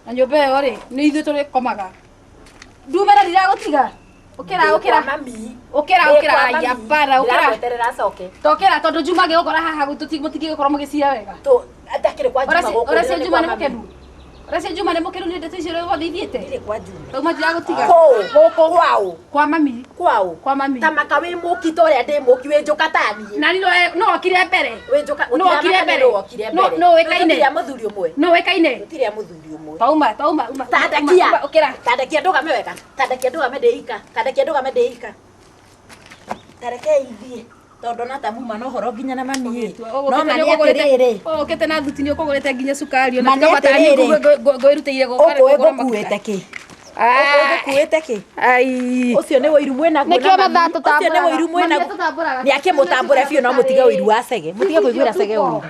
Na nyũmba ĩyo rĩ, nĩ ithuĩ tũrĩkomaga. Ndumĩra ndiragũtiga. Ũkĩra, Ndĩ ũkĩra. kwa mami. Ũkĩra, Ndĩ ũkĩra, kwa aya, mami. bara, ũkĩra. Ndĩragweterera acoke. Tokĩra tondũ Juma angĩgũkora haha mũtingĩgĩkorwo mũgĩcira wega. Tũ ndakĩrĩ kwa Juma gũkũ. Ũracia ndĩrĩ Juma kwa nĩ mami. mũkenu. Ũracia Juma nĩ mũkenu nĩ ndeto icio wothe ithiĩte. Ndirĩ kwa Juma. Tauma ndiragũtiga. Kũ? Gũkũ kwaũ? Kwa mami. Kwaũ? Kwa mami. Ta maka wĩ mũki ta ũrĩa ndĩ mũki wĩ njũka ta niĩ. Na niĩ no okire mbere. Wĩ njũka No okire mbere. Wokire mbere. No wĩkaine. Tũtirĩ a mũthuri ũmwe. No wĩkaine. Tũtirĩ a mũthuri ũmwe. Tauma, tauma, uma. Tandakia. Ũkĩra. Tandakia ndũgame wega. Tandakia ndũgame ndĩ ika. Tandakia ndũgame ndĩ ika. Tareke ithiĩ. Tondũ na ta muma na ũhoro nginya na mami. No ma nĩ atĩrĩrĩ. Ũkĩte na thuti nĩ ũkũgũrĩte nginya cukari ona Ma nĩ tiga bata niĩ atĩrĩrĩ. ngwĩrutĩire gũkũra Ũkũĩ ngũkuĩte kĩ? Ũkũĩ ngũkuĩte kĩ? Ai. Ũcio nĩ ũiru mwĩnaguo Nĩkĩo na mami. mathaa Ũcio nĩ ũiru tũtambũraga. mwĩnaguo. Mami tũtambũraga. Nĩ akĩmũtambũre biũ no mũtige ũiru wa Cege. Mũtige kũiguĩra Cege ũiru.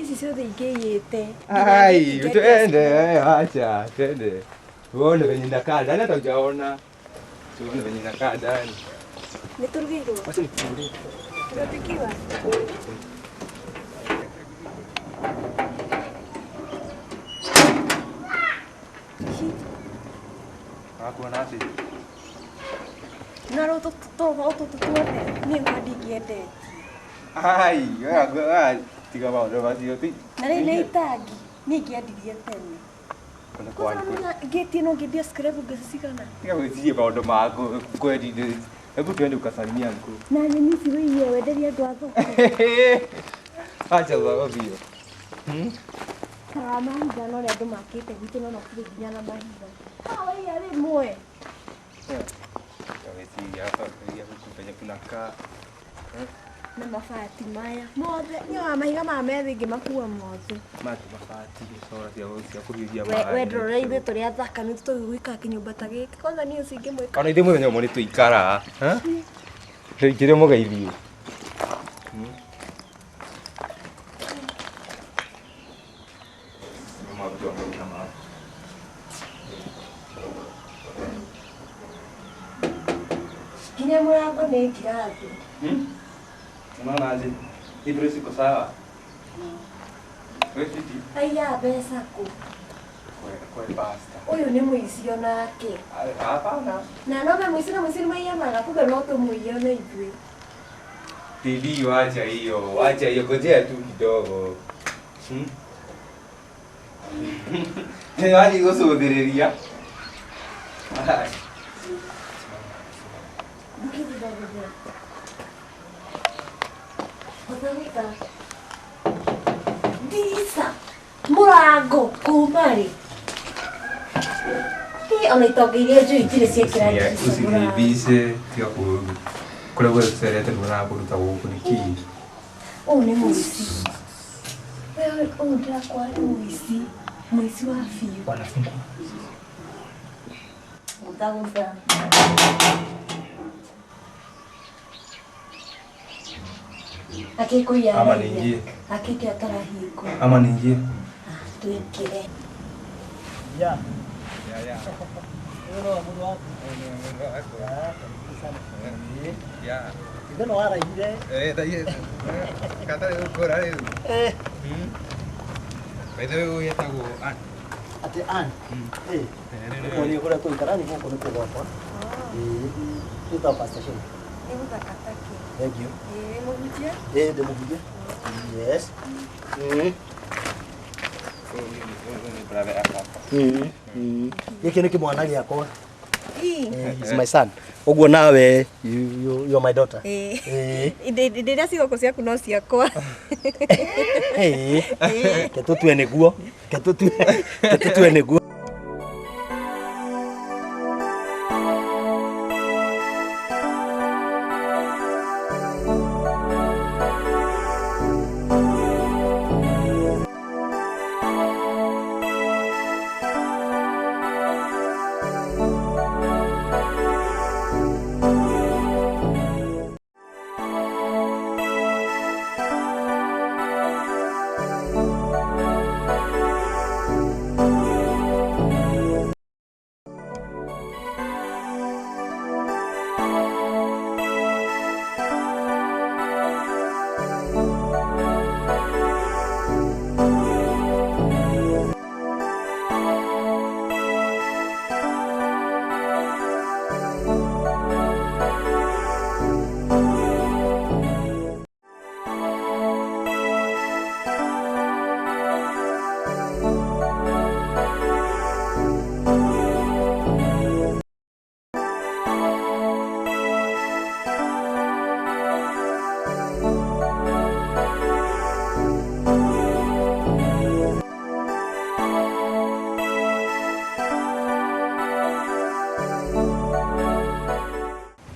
Ici ciothe ingĩiyĩte. Ai, twende, acha, twende. Uone venye inakaa ndani hata hujaona. Tuone venye inakaa ndani. Nĩ tũrugĩirwo. Wacha nikufungulie. Tũrapikiwa. Hakuona ati. Na rĩu tũtũ tuothe niĩ ngwa ndingĩendetie. Ai, wewe tiga maũndũ macio ti. Na rĩu nĩ itangi niĩ ingĩendirie tene. Kuna kwani. Ngĩtie no ngĩendia scrap mbeca cigana. Tiga gwĩciria maũndũ maku kwendi. Hebu twende ukasalimia mkuu. Na nyeni ici wĩiye wenderie andũ a thoko. Acha zako bio. Ta wa mahiga no ũrĩa andũ makĩte gwitũ no makĩrĩ nginya na mahiga. Haha waiya rĩmwe. Weciria hapa ya huku penye kunakaa. Na mabati maya mothe nyoa mahiga maya methĩ ngĩmakua mothe. Mati mabati cora cia kũhiũhia We maĩ. we ndũrora ithuĩ tũrĩ athaka nĩ tũgũikara kĩnyũmba ta gĩkĩ kwanza niĩ ũcio ingĩmwĩka. Ona ithuĩ mũthenya ũmwe nĩ tũikara. Tũingĩre mũgeithie. Unaona aje? Hii dress iko sawa. Wewe fiti. Aiya mbeca kũ? Kwa pasta. Ũyũ nĩ mũici onake. Hapana. Na no be mũici na mũici nĩmaiyanaga kumbe no tũmũiye ona ithuĩ. Bibi, wacha hiyo, wacha hiyo, ngojea tu kidogo. Hmm? Yaani gũcũthĩrĩria. Ndirica mũrango kuma rĩ? Ti ona itonga iria njũĩ itirĩ ciekĩra ndirica mũrango. Usinibishe, tiga kũrĩa guothe tũcerete nduonaga kũndũ ta gũkũ nĩ kĩĩ? Ũyũ nĩ mũici. Wewe ũyũ ndĩrakora nĩ mũici. Mũici wa biũ. Wanafungua. Gũtha gũtha. Akĩkũiya Ama niingie. Akĩke atarahingũra. Ama niingie. Tũingĩre. Yeah. Ya, ya. Ya. Ithe no waraihire. Eh, thaie. Katarĩ gũkũra rĩu. Eh. By the way, ũyũ etagwo Ann. Atĩ Ann. Eh. Gũkũ nĩ kũrĩa tũikara nĩ gũkũ nĩkuo gwakwa. Ĩĩ. Nĩtwa Pastor Shane. Nĩ mũthaka take. Thank you. Ĩĩ mũhunjia? Ĩĩ ndĩ mũhunjia. Yes. Mm. Ũyũ nĩ brother ya baba. Mm. Gĩkĩ nĩ kĩmwana gĩakwa. He's my son. Ũguo nawe you are my daughter. Ĩĩ. Indo iria cigũkũ ciaku no ciakwa. Ĩĩ. Ke tũtue nĩguo. Ke tũtue nĩguo.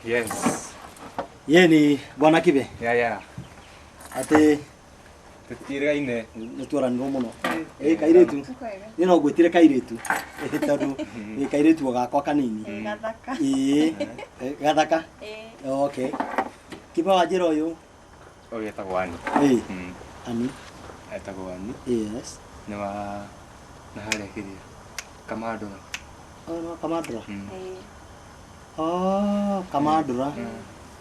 Yes. Ye ni bwana Kibe. Ya, ya. Atĩ Tũtirigaine. nĩ twaranirwo mũno. Ĩ kairĩtu. Niĩ no ngwĩtire kairĩtu. Ĩ tondũ ĩ kairĩtu o gakwa kanini. Gathaka. Ĩ gathaka. Okay. Kibe wa njĩra ũyũ. Ũyũ etagwo Ann. Ĩ. Ani. Etagwo Ann. Yes. Nĩ wa na harĩa kĩrĩa Kamandũra. Oh, no Kamandũra. Oh, Kamandũra.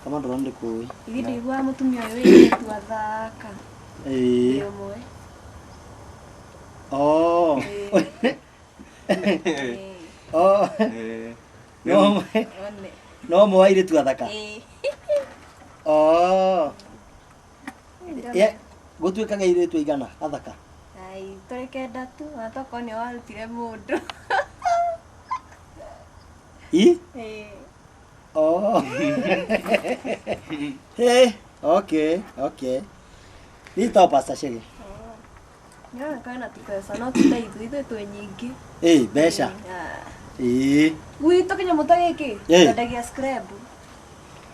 Kamandũra nĩ kũĩ. Ithuĩ ndĩiguaga mũtumia ũyũ wĩirĩtu athaka. Ĩĩ. Ndĩ ũmwe. Oh. Oh. No. No ũmwe wa airĩtu athaka. Oh. Ye, gũtuĩkaga airĩtu aigana athaka? Ai, tũrĩ kenda tu, ona tokorwo nĩwe warutire mũndũ. I? Ĩĩ. Oh. Hey, okay, okay. Niĩ to Pastor Shege. Nĩroneka wĩna tũbeca no ti ta ithuĩ, ithuĩ twĩ nyingĩ. Ĩ, mbeca. Ĩ. Gwitũ kĩnyamũ ta gĩkĩ twendagia scrub.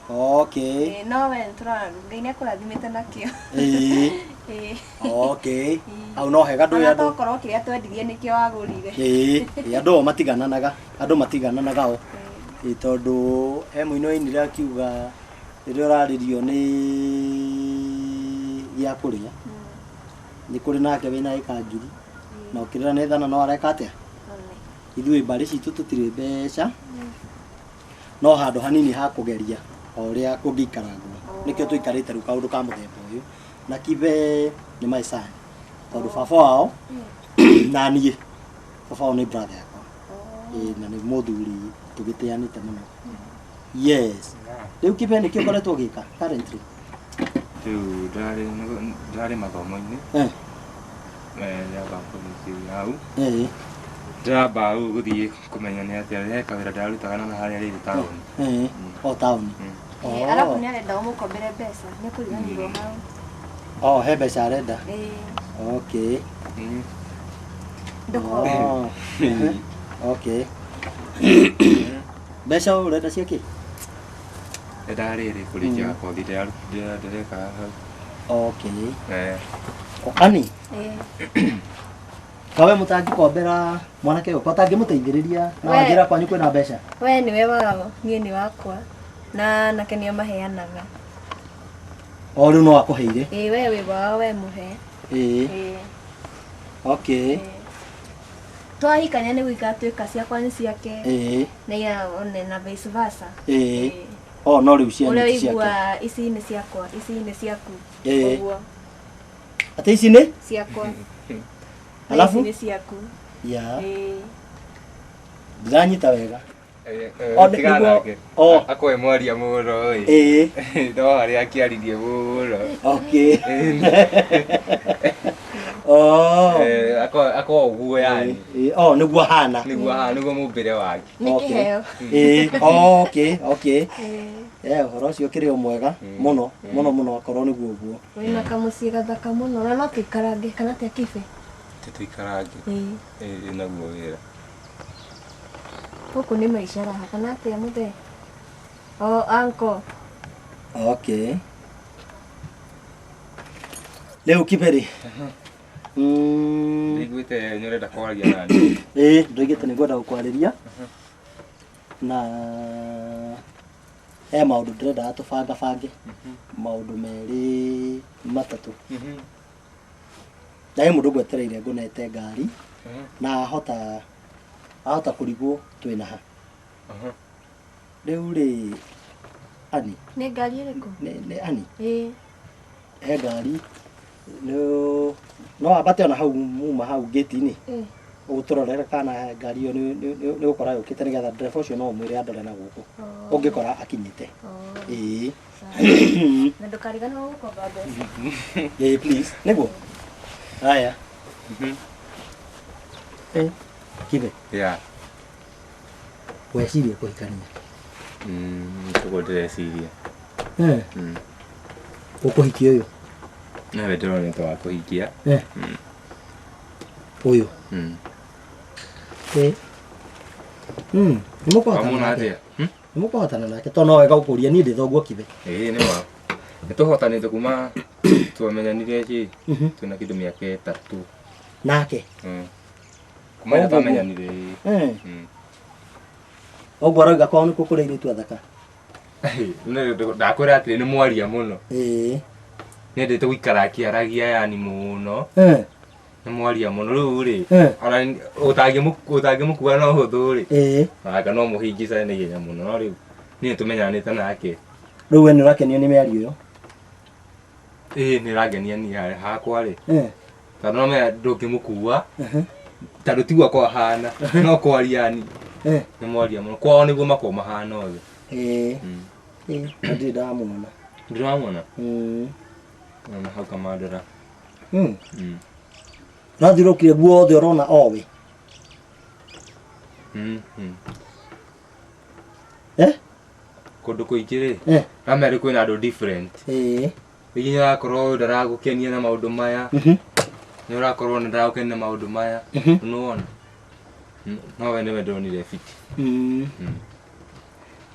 Okay. Ĩ, no we nĩtũrona Ngai nĩakũrathimĩte nakĩo. Ĩ. Ĩ. Okay. Hau no hega ndũĩ Ona andũ. tokorwo kĩrĩa twendirie nĩkĩo wagũrire. Ĩ, andũ o matigananaga. Andũ matigananaga o. Ĩ tondũ he mũini wainire akiuga rĩrĩa ũrarĩrio nĩ gĩa kũrĩa nĩ kũrĩ nake wĩna ĩka njuru na ũkĩrĩra nĩ thana no areka atĩa? Ithuĩ mbarĩ citũ tũtirĩ mbeca no handũ hanini ha kũgeria o ũrĩa kũngĩikarangwo. Nĩkĩo tũikarĩte rĩu kaũndũ ka mũthemba ũyũ. Na kibe nĩ my son. Tondũ baba wao na niĩ baba wao nĩ brother yakwa. Ĩĩ na nĩ mũthuri tũgĩtĩanĩte mũno. Yes. Rĩu kibe nĩkĩo ũkoretwo ũgĩka currently? Rĩu ndĩrarĩ mathomo-inĩ. Eh. Ndĩramba kũrĩkĩria hau. Eh. Ndĩramba rĩu gũthiĩ kũmenya nĩ atĩa he kawĩra ndĩrarutaga na harĩa rĩrĩ taũni. Eh. O taũni. Eh, arabu nĩ arenda ũmũkombere mbeca nĩ kũriganĩrwo hau. Oh, he mbeca arenda. Ĩĩ. Okay. Ndũkombe. Oh. Okay. Mbeca ũrenda cia kĩ? Ndarĩrĩ kũrĩkia kothi ndĩreka hau. Okay. Eh. O, Ani, Ĩĩ. kawe mũtangĩkombera mwanake ũyũ, ko tangĩmũteithĩrĩria na We- wanjĩra kwanyu kwĩna mbeca? We nĩwe wao, niĩ nĩ wakwa. Na nake nĩo maheanaga. O rĩu no akũheire. Ĩĩ we wĩ wao we mũhe. Ĩĩ. Ĩĩ. Okay. Twahikania nĩ gũikara twĩka ciakwa nĩ ciake. Ĩĩ. Na ia one na vice versa. Ĩĩ. O no rĩu ciana Ũrĩa ti ciake. ũigua ici nĩ ciakwa, ici nĩ ciaku. Ĩĩ. Ũguo Atĩ ici nĩ? ciakwa. Na Alafu? ici nĩ ciaku. Ya. Ĩĩ. Ndiranyita wega. O, Tigana nĩguo- nake. o. Akoe mwaria mũno ĩ. Ĩĩ. No harĩa akĩaririe mũno. Okay. Oh. Eh, ako ũguo yani. Ĩĩ, oh nĩguo hana. Nĩguo hana, nĩguo mũmbĩre wake. Nĩ Okay. kĩheo. Ĩĩ, okay, okay. Ĩĩ. Eh, ũhoro ũcio ũkĩrĩ o mwega mũno mũno mũno akorwo nĩguo ũguo. Wĩna kamũciĩ gathaka mũno na no tũikarange kana atĩa Kibe? Tũikarange. Ĩĩ. Ĩĩ naguo wĩra. Gũkũ nĩ maica raha kana atĩa mũthee? O uncle. Okay. Rĩu Kibe-rĩ. Nĩiguĩte nĩ ũrenda kwaria nani. Ĩĩ, ndoigĩte nĩ ngwenda gũkwarĩria na he maũndũ ndĩrendaga tũbangabange maũndũ merĩ matatũ. Na he mũndũ ngwetereire ngũnete ngari na ahota kũrigwo twĩna ha. Rĩu rĩ Ani, Nĩ ngari ĩrĩkũ? nĩ Ani, Ĩĩ. he ngari no wambate ona hau muma hau gate-inĩ Ĩĩ. ũgũtũrorere kana ngari ĩyo nĩ ũgũkora yũkĩte nĩgetha ndereba ũcio no ũmwĩre andore na gũkũ ũngĩkora akinyĩte. Ĩĩ. Na ndũkariganĩrwo gũkomba mbeca. Ĩĩ please nĩguo. Haya. Eh, Kibe. Yeah. Wecirie kũhikania? Ũguo ndĩreciria. Eh. Ũkũhikia ũyũ? Nawe ndĩronete wa kũhikia. Eh. Ũyũ. Eh. Nĩ mũkũhotana Wamwona nake? atĩa? Nĩ mũkũhotana nake tondũ no wega gũkũria niĩ ndĩ thoguo Kibe. Ĩĩ nĩ wa. Nĩ tũhotanĩte kuma twamenyanire kĩ twĩna kĩndũ mĩaka 3. Nake? Kuma rĩrĩa Ũguo. twamenyanire ĩĩ. Eh. Ũguo arauga kwao nĩkuo kũrĩ airĩtu athaka. Ndakwĩra atĩrĩ nĩ mwaria mũno. Ĩĩ. Nĩendete gũikara akĩaragia yani mũno. Eh. Nĩ mwaria mũno rĩu rĩ. Eh. Ona ũtangĩmũkua no hũthũ rĩ. Ĩĩ. Anga no mũhingicane na ihenya mũno no rĩu niĩ tũmenyanĩte nake. Rĩu we nĩ ũrakenio nĩ mĩario ĩyo? Ĩĩ nĩ ĩrangenia niĩ hakwa rĩ. Eh. Tondũ no menya ndũngĩmũkua. Tondũ tiguo kwa hana no kwaria yani. Eh. Nĩ mwaria mũno kwao nĩguo makoragwo mahana othe. Ĩĩ. Ĩĩ, na ndirĩ ndamuona. Ndũramuona? Ona hau kamandora. Ũrathiũrũrũkire guothe ũrona owe. Eh? Kũndũ kũingĩ rĩ. Eh. Ramenya rĩ kwĩna andũ different. Ĩĩ. Rĩngĩ nĩ ũrakorwo ũyũ ndaragũkenia na maũndũ maya. Nĩ ũrakorwo nĩ ndaragũkenia na maũndũ maya. Nĩwona? No we nĩwe ndonire fiti.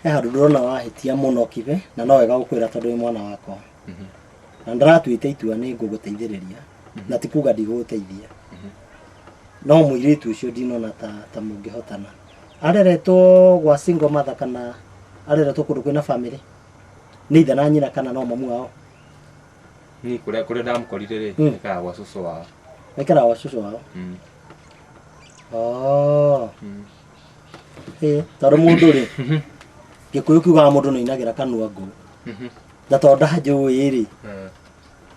He handũ ndĩrona wahĩtia mũno Kibe na no wega gũkwĩra tondũ wĩ mwana wakwa. Na ndĩratuĩte itua nĩ ngũgũteithĩrĩria na ti kuga ndigũgũteithia. No mũirĩtu ũcio ndinona ta mũngĩhotana. Areretwo gwa single mother kana areretwo kũndũ kwĩna family? Nĩ ithe na nyina kana no mamu wao? Niĩ kũrĩa ndamũkorire rĩ, aikaraga gwa cũcũ wao. Aikaraga gwa cũcũ wao? Oh. Ĩĩ, tondũ mũndũ rĩ, Gĩkũyũ kiugaga mũndũ nĩ ainagĩra kanua ngũ. Na tondũ ndanjũĩ rĩ,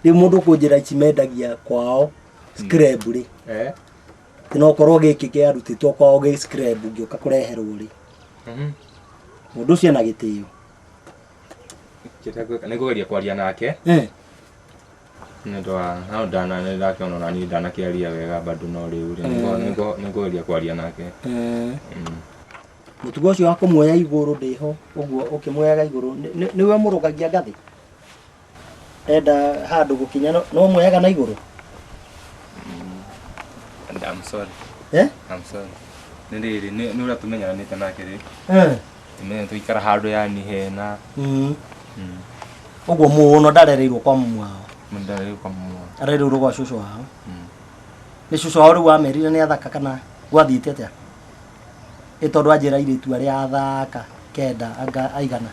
rĩu mũndũ kũnjĩra ici mendagia kwao scrap rĩ, Eh. atĩ no korwo gĩkĩ kĩarutĩtwo kwao gĩ scrap ngĩũka kũreherwo rĩ, mũndũ ũcio ena gĩtĩo. Kĩrĩa ngwĩka nĩ ngũgeria kwaria nake. Eh. Nĩ ũndũ wa no ndana nĩ ndakĩona ona niĩ ndanakĩaria wega bado no rĩu rĩ nĩ ngũgeria kwaria nake. Eh. Mũtugo ũcio wa kũmuoya igũrũ ndĩho ũguo ũkĩmuoyaga igũrũ nĩwe mũrũgagia ngathĩ enda handũ gũkinya no muoyaga na igũrũ. And I'm sorry. Eh? I'm sorry. Nĩ rĩrĩ nĩ ũrĩa tũmenyeranĩte nake rĩ. Eh. Tũmenye tũikara handũ yani hena. Ũguo mũno ndarereirwo kwa mumu wao. Ndarereirwo kwa mumu wao. Arereirwo gwa cũcũ wao. Nĩ cũcũ wao rĩu wamerire nĩ athaka kana gwathiĩte atĩa? Ĩ tondũ anjĩra airĩtu arĩa athaka kenda anga aigana.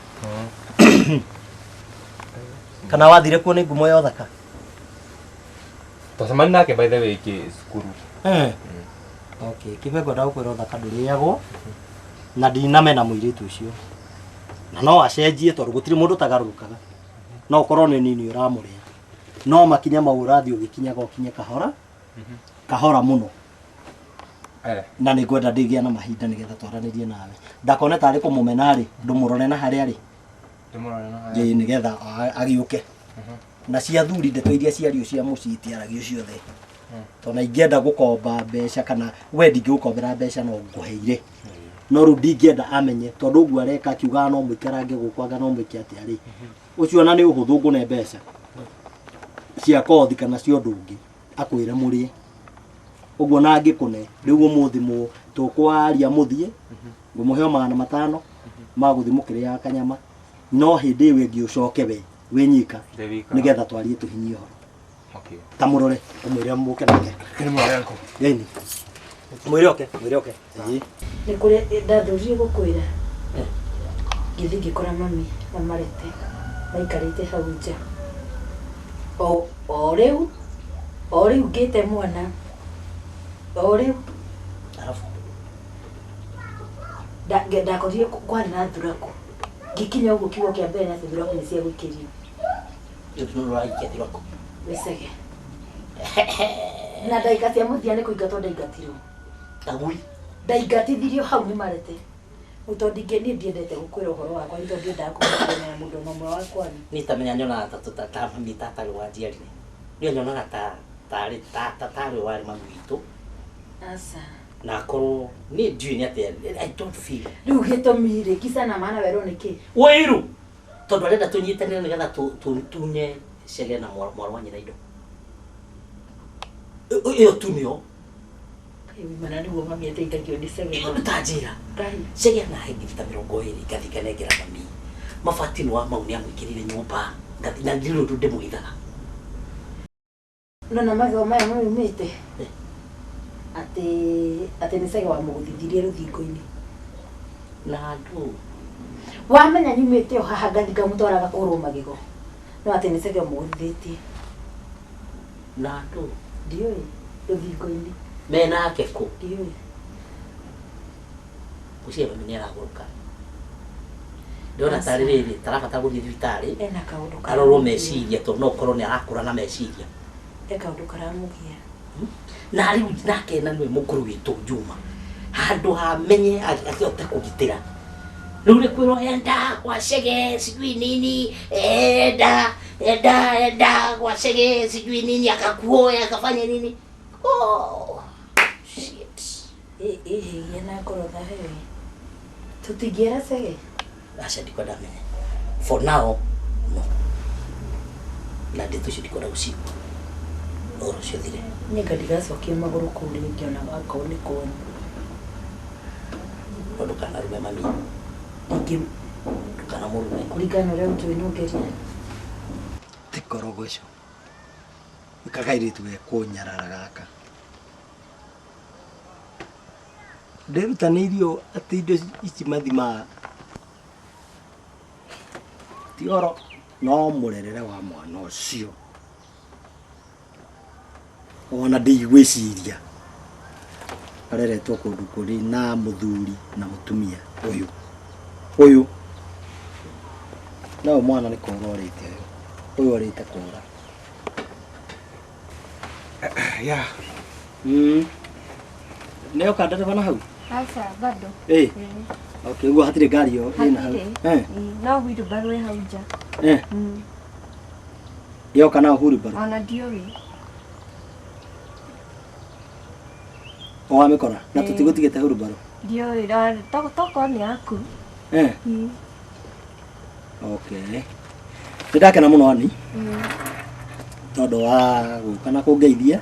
Kana wathire kuo nĩ ngumo ya ũthaka? Twacemania nake by the way kĩ cukuru. Eh. Okay, kibe ngwenda gũkwĩra ũthaka ndũrĩagwo na ndinamena mũirĩtu ũcio. Na no acenjie tondũ gũtirĩ mũndũ ũtagarũrũkaga. No ũkorwo nĩ nini ũramũrĩa. No makinya mau ũrathiĩ ũgĩkinyaga ũkinye kahora. Kahora mũno. Na nĩ ngwenda ndĩgĩa na mahinda nĩgetha twaranĩrie nawe. Ndakone tarĩ kũmũmena rĩ, ndũmũrore na harĩa rĩ. Ndĩmũrore na harĩa. Ĩĩ nĩgetha agĩũke. Na cia thuri ndeto iria ciario cia mũciĩ itiaragio ciothe. Tondũ ingĩenda gũkomba mbeca kana we ndingĩgũkombera mbeca no ngũheire. No rĩu ndingĩenda amenye tondũ ũguo areka akiugaga no mũikarange gũkũ anga no mwĩke atĩa rĩ. Ũcio ona nĩ ũhũthũ ngũne mbeca cia kothi kana cia ũndũ ũngĩ akwĩre mũrĩe. Ũguo na angĩkũne rĩu ũmũthĩ tũkwaria mũthiĩ ngũmũhe o 500 ma gũthiĩ mũkĩrĩaga kanyama no hĩndĩ ĩyo ĩngĩ ũcoke we wĩnyika nĩgetha twarie tũhinyie ũhoro. Okay. Ta mũrore ũmwĩre mũke nake. Nĩ mũrore uncle. Ĩni. Mwĩre oke, mwĩre oke. Ĩĩ. Nĩ kũrĩa ndathurire gũkwĩra ngĩthiĩ ngĩkora mami na Marete maikarĩte hau nja. O rĩu o rĩu ngĩte mwana o rĩu Arabu. Ndakorire kwarĩ na thuraku ngĩkinya ũguo kiugo kĩa mbere nĩ atĩ thuraku nĩ cia gũikĩrio. Rĩu nĩ ũraikia thuraku. Wĩcege. Na ndagĩka cia mũthia nĩ kũingatwo ndaingatirwo. Agui. Ndaingatithirio hau nĩ Marete. Rĩu tondũ niĩ ndiendete gũkwĩra ũhoro wakwa nĩ tondũ ndiendaga kũmenya na mũndũ ona ũmwe wakwa. Niĩ tamenya nyonaga ta ta mami tatarĩ wanjiarire. Niĩ nyonaga ta tarĩ tata tarĩ warĩ mami witũ. Aca. Na akorwo niĩ ndiũĩ nĩ atĩa I don't feel. Rĩu gĩtũmi rĩ kisa na maana werwo nĩ kĩ? Wĩiru. Tondũ arenda tũnyitanĩre nĩgetha tunye Chege na mwarĩ wa nyina indo. Ĩyo tu nĩyo. Mana nĩguo mami ateithagio nĩ Chege. Ĩyo ta njĩra. Chege anahe ngiri ta 20 ngathiĩ nganengera mami. Mabati nĩ wa mau nĩ amwĩkĩrire nyũmba. Ngathiĩ na ndirĩ ũndũ ndĩmũhithaga. No na magego maya maumĩte atĩ nĩ Chege wamũgũthithirie rũthingo-inĩ. Na andũ. Wamenya nyumĩte o haha ngathiĩ ngamũtwara agakũrwo magego. No atĩ nĩ Chege ũmũgũthithĩtie. Na andũ. Ndiũĩ rũthingo-inĩ. Menake kũ? Ndiũĩ. Ũcio mami nĩ aragũrũka. Ndĩrona tarĩ rĩrĩ tarabatara gũthiĩ thibitarĩ. Ena kaũndũ Arorwo meciria tondũ no ũkorwo nĩ arakũra na meciria. He kaũndũ karamũgia. Na rĩu nake na nĩwe mũkũrũ witũ Juma. Handũ ha menye akĩhote kũgitĩra. Rĩu nĩ kwĩrwo enda kwa Chege sijui nini enda enda enda kwa Chege sijui nini akakuoa akafanya nini. Oh shit. Ĩhĩgie na ngoro thayũ. Tũtingĩra Chege. Aca ndikwenda amenye. For now no. Na ndeto icio ndikwenda gũcigua. Ũhoro ũcio ũthire. Niĩ nga ndigacokia magũrũ kũu rĩngĩ ona akorwo nĩ kwanyu. No ndũkanarume mami. Ndingĩ Ndũkanamũrume. Kũringana na ũrĩa ũnjũĩ no ngerie. Ti korogoco. Nĩ kairĩtu gekũnyarara gaka. Ndĩrutanĩirio atĩ indo ici mathimaga ti oro no mũrerere wa mwana ũcio. Ona ndigwĩciria areretwo kũndũ kũrĩ na mũthuri na mũtumia ũyũ. Ũyũ. No mwana nĩ kũra ũrĩte ũyũ. Ũyũ ũrĩte kũra. Yeah. Nĩ oka ndereba na hau? Aca bado. Eh. Okay, ũguo hatirĩ ngari ĩyo ĩna hau. Hatirĩ. No wheelbarrow ĩ hau nja. Yoka na wheelbarrow. Ona ndiũĩ. O wamĩkora na tũtigũtigĩte wheelbarrow. Ndiũĩ, tokorwo nĩ yaku. Okay. Nĩ ndakena mũno Ani. Tondũ wa gũka na kũngeithia.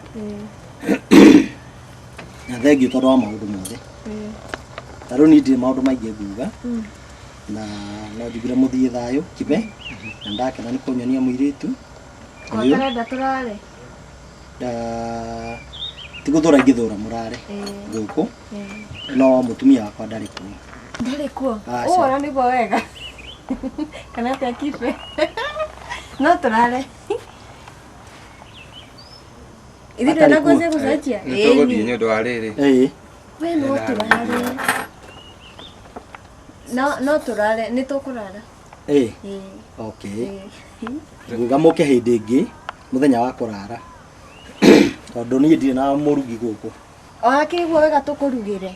Na thengiũ tondũ wa maũndũ mothe. Ta rĩu niĩ ndirĩ maũndũ maingĩ nguga. Na no njugire mũthiĩ thayũ kibe. Na ndakena nĩ kũnyonia mũirĩtu. Ko ũtarenda tũrare? Ti gũthũra ingĩthũra mũrare gũkũ. No mũtumia wakwa ndarĩ kuo. Ndarĩ kuo? Aca. Ũũ ona nĩguo wega. Kana atĩa Kibe? No tũrare. Ithuĩ Atarĩ ndũrenda kuo. kwanjia gũcenjia? Nĩ tũgũthiĩ nĩ ũndũ wa rĩrĩ. We no tũrare. No tũrare, nĩ tũkũrara. Okay. Nguga mũke hĩndĩ ĩngĩ mũthenya wa kũrara. Tondũ niĩ ndirĩ na mũrugi gũkũ. O akĩigua wega tũkũrugĩre.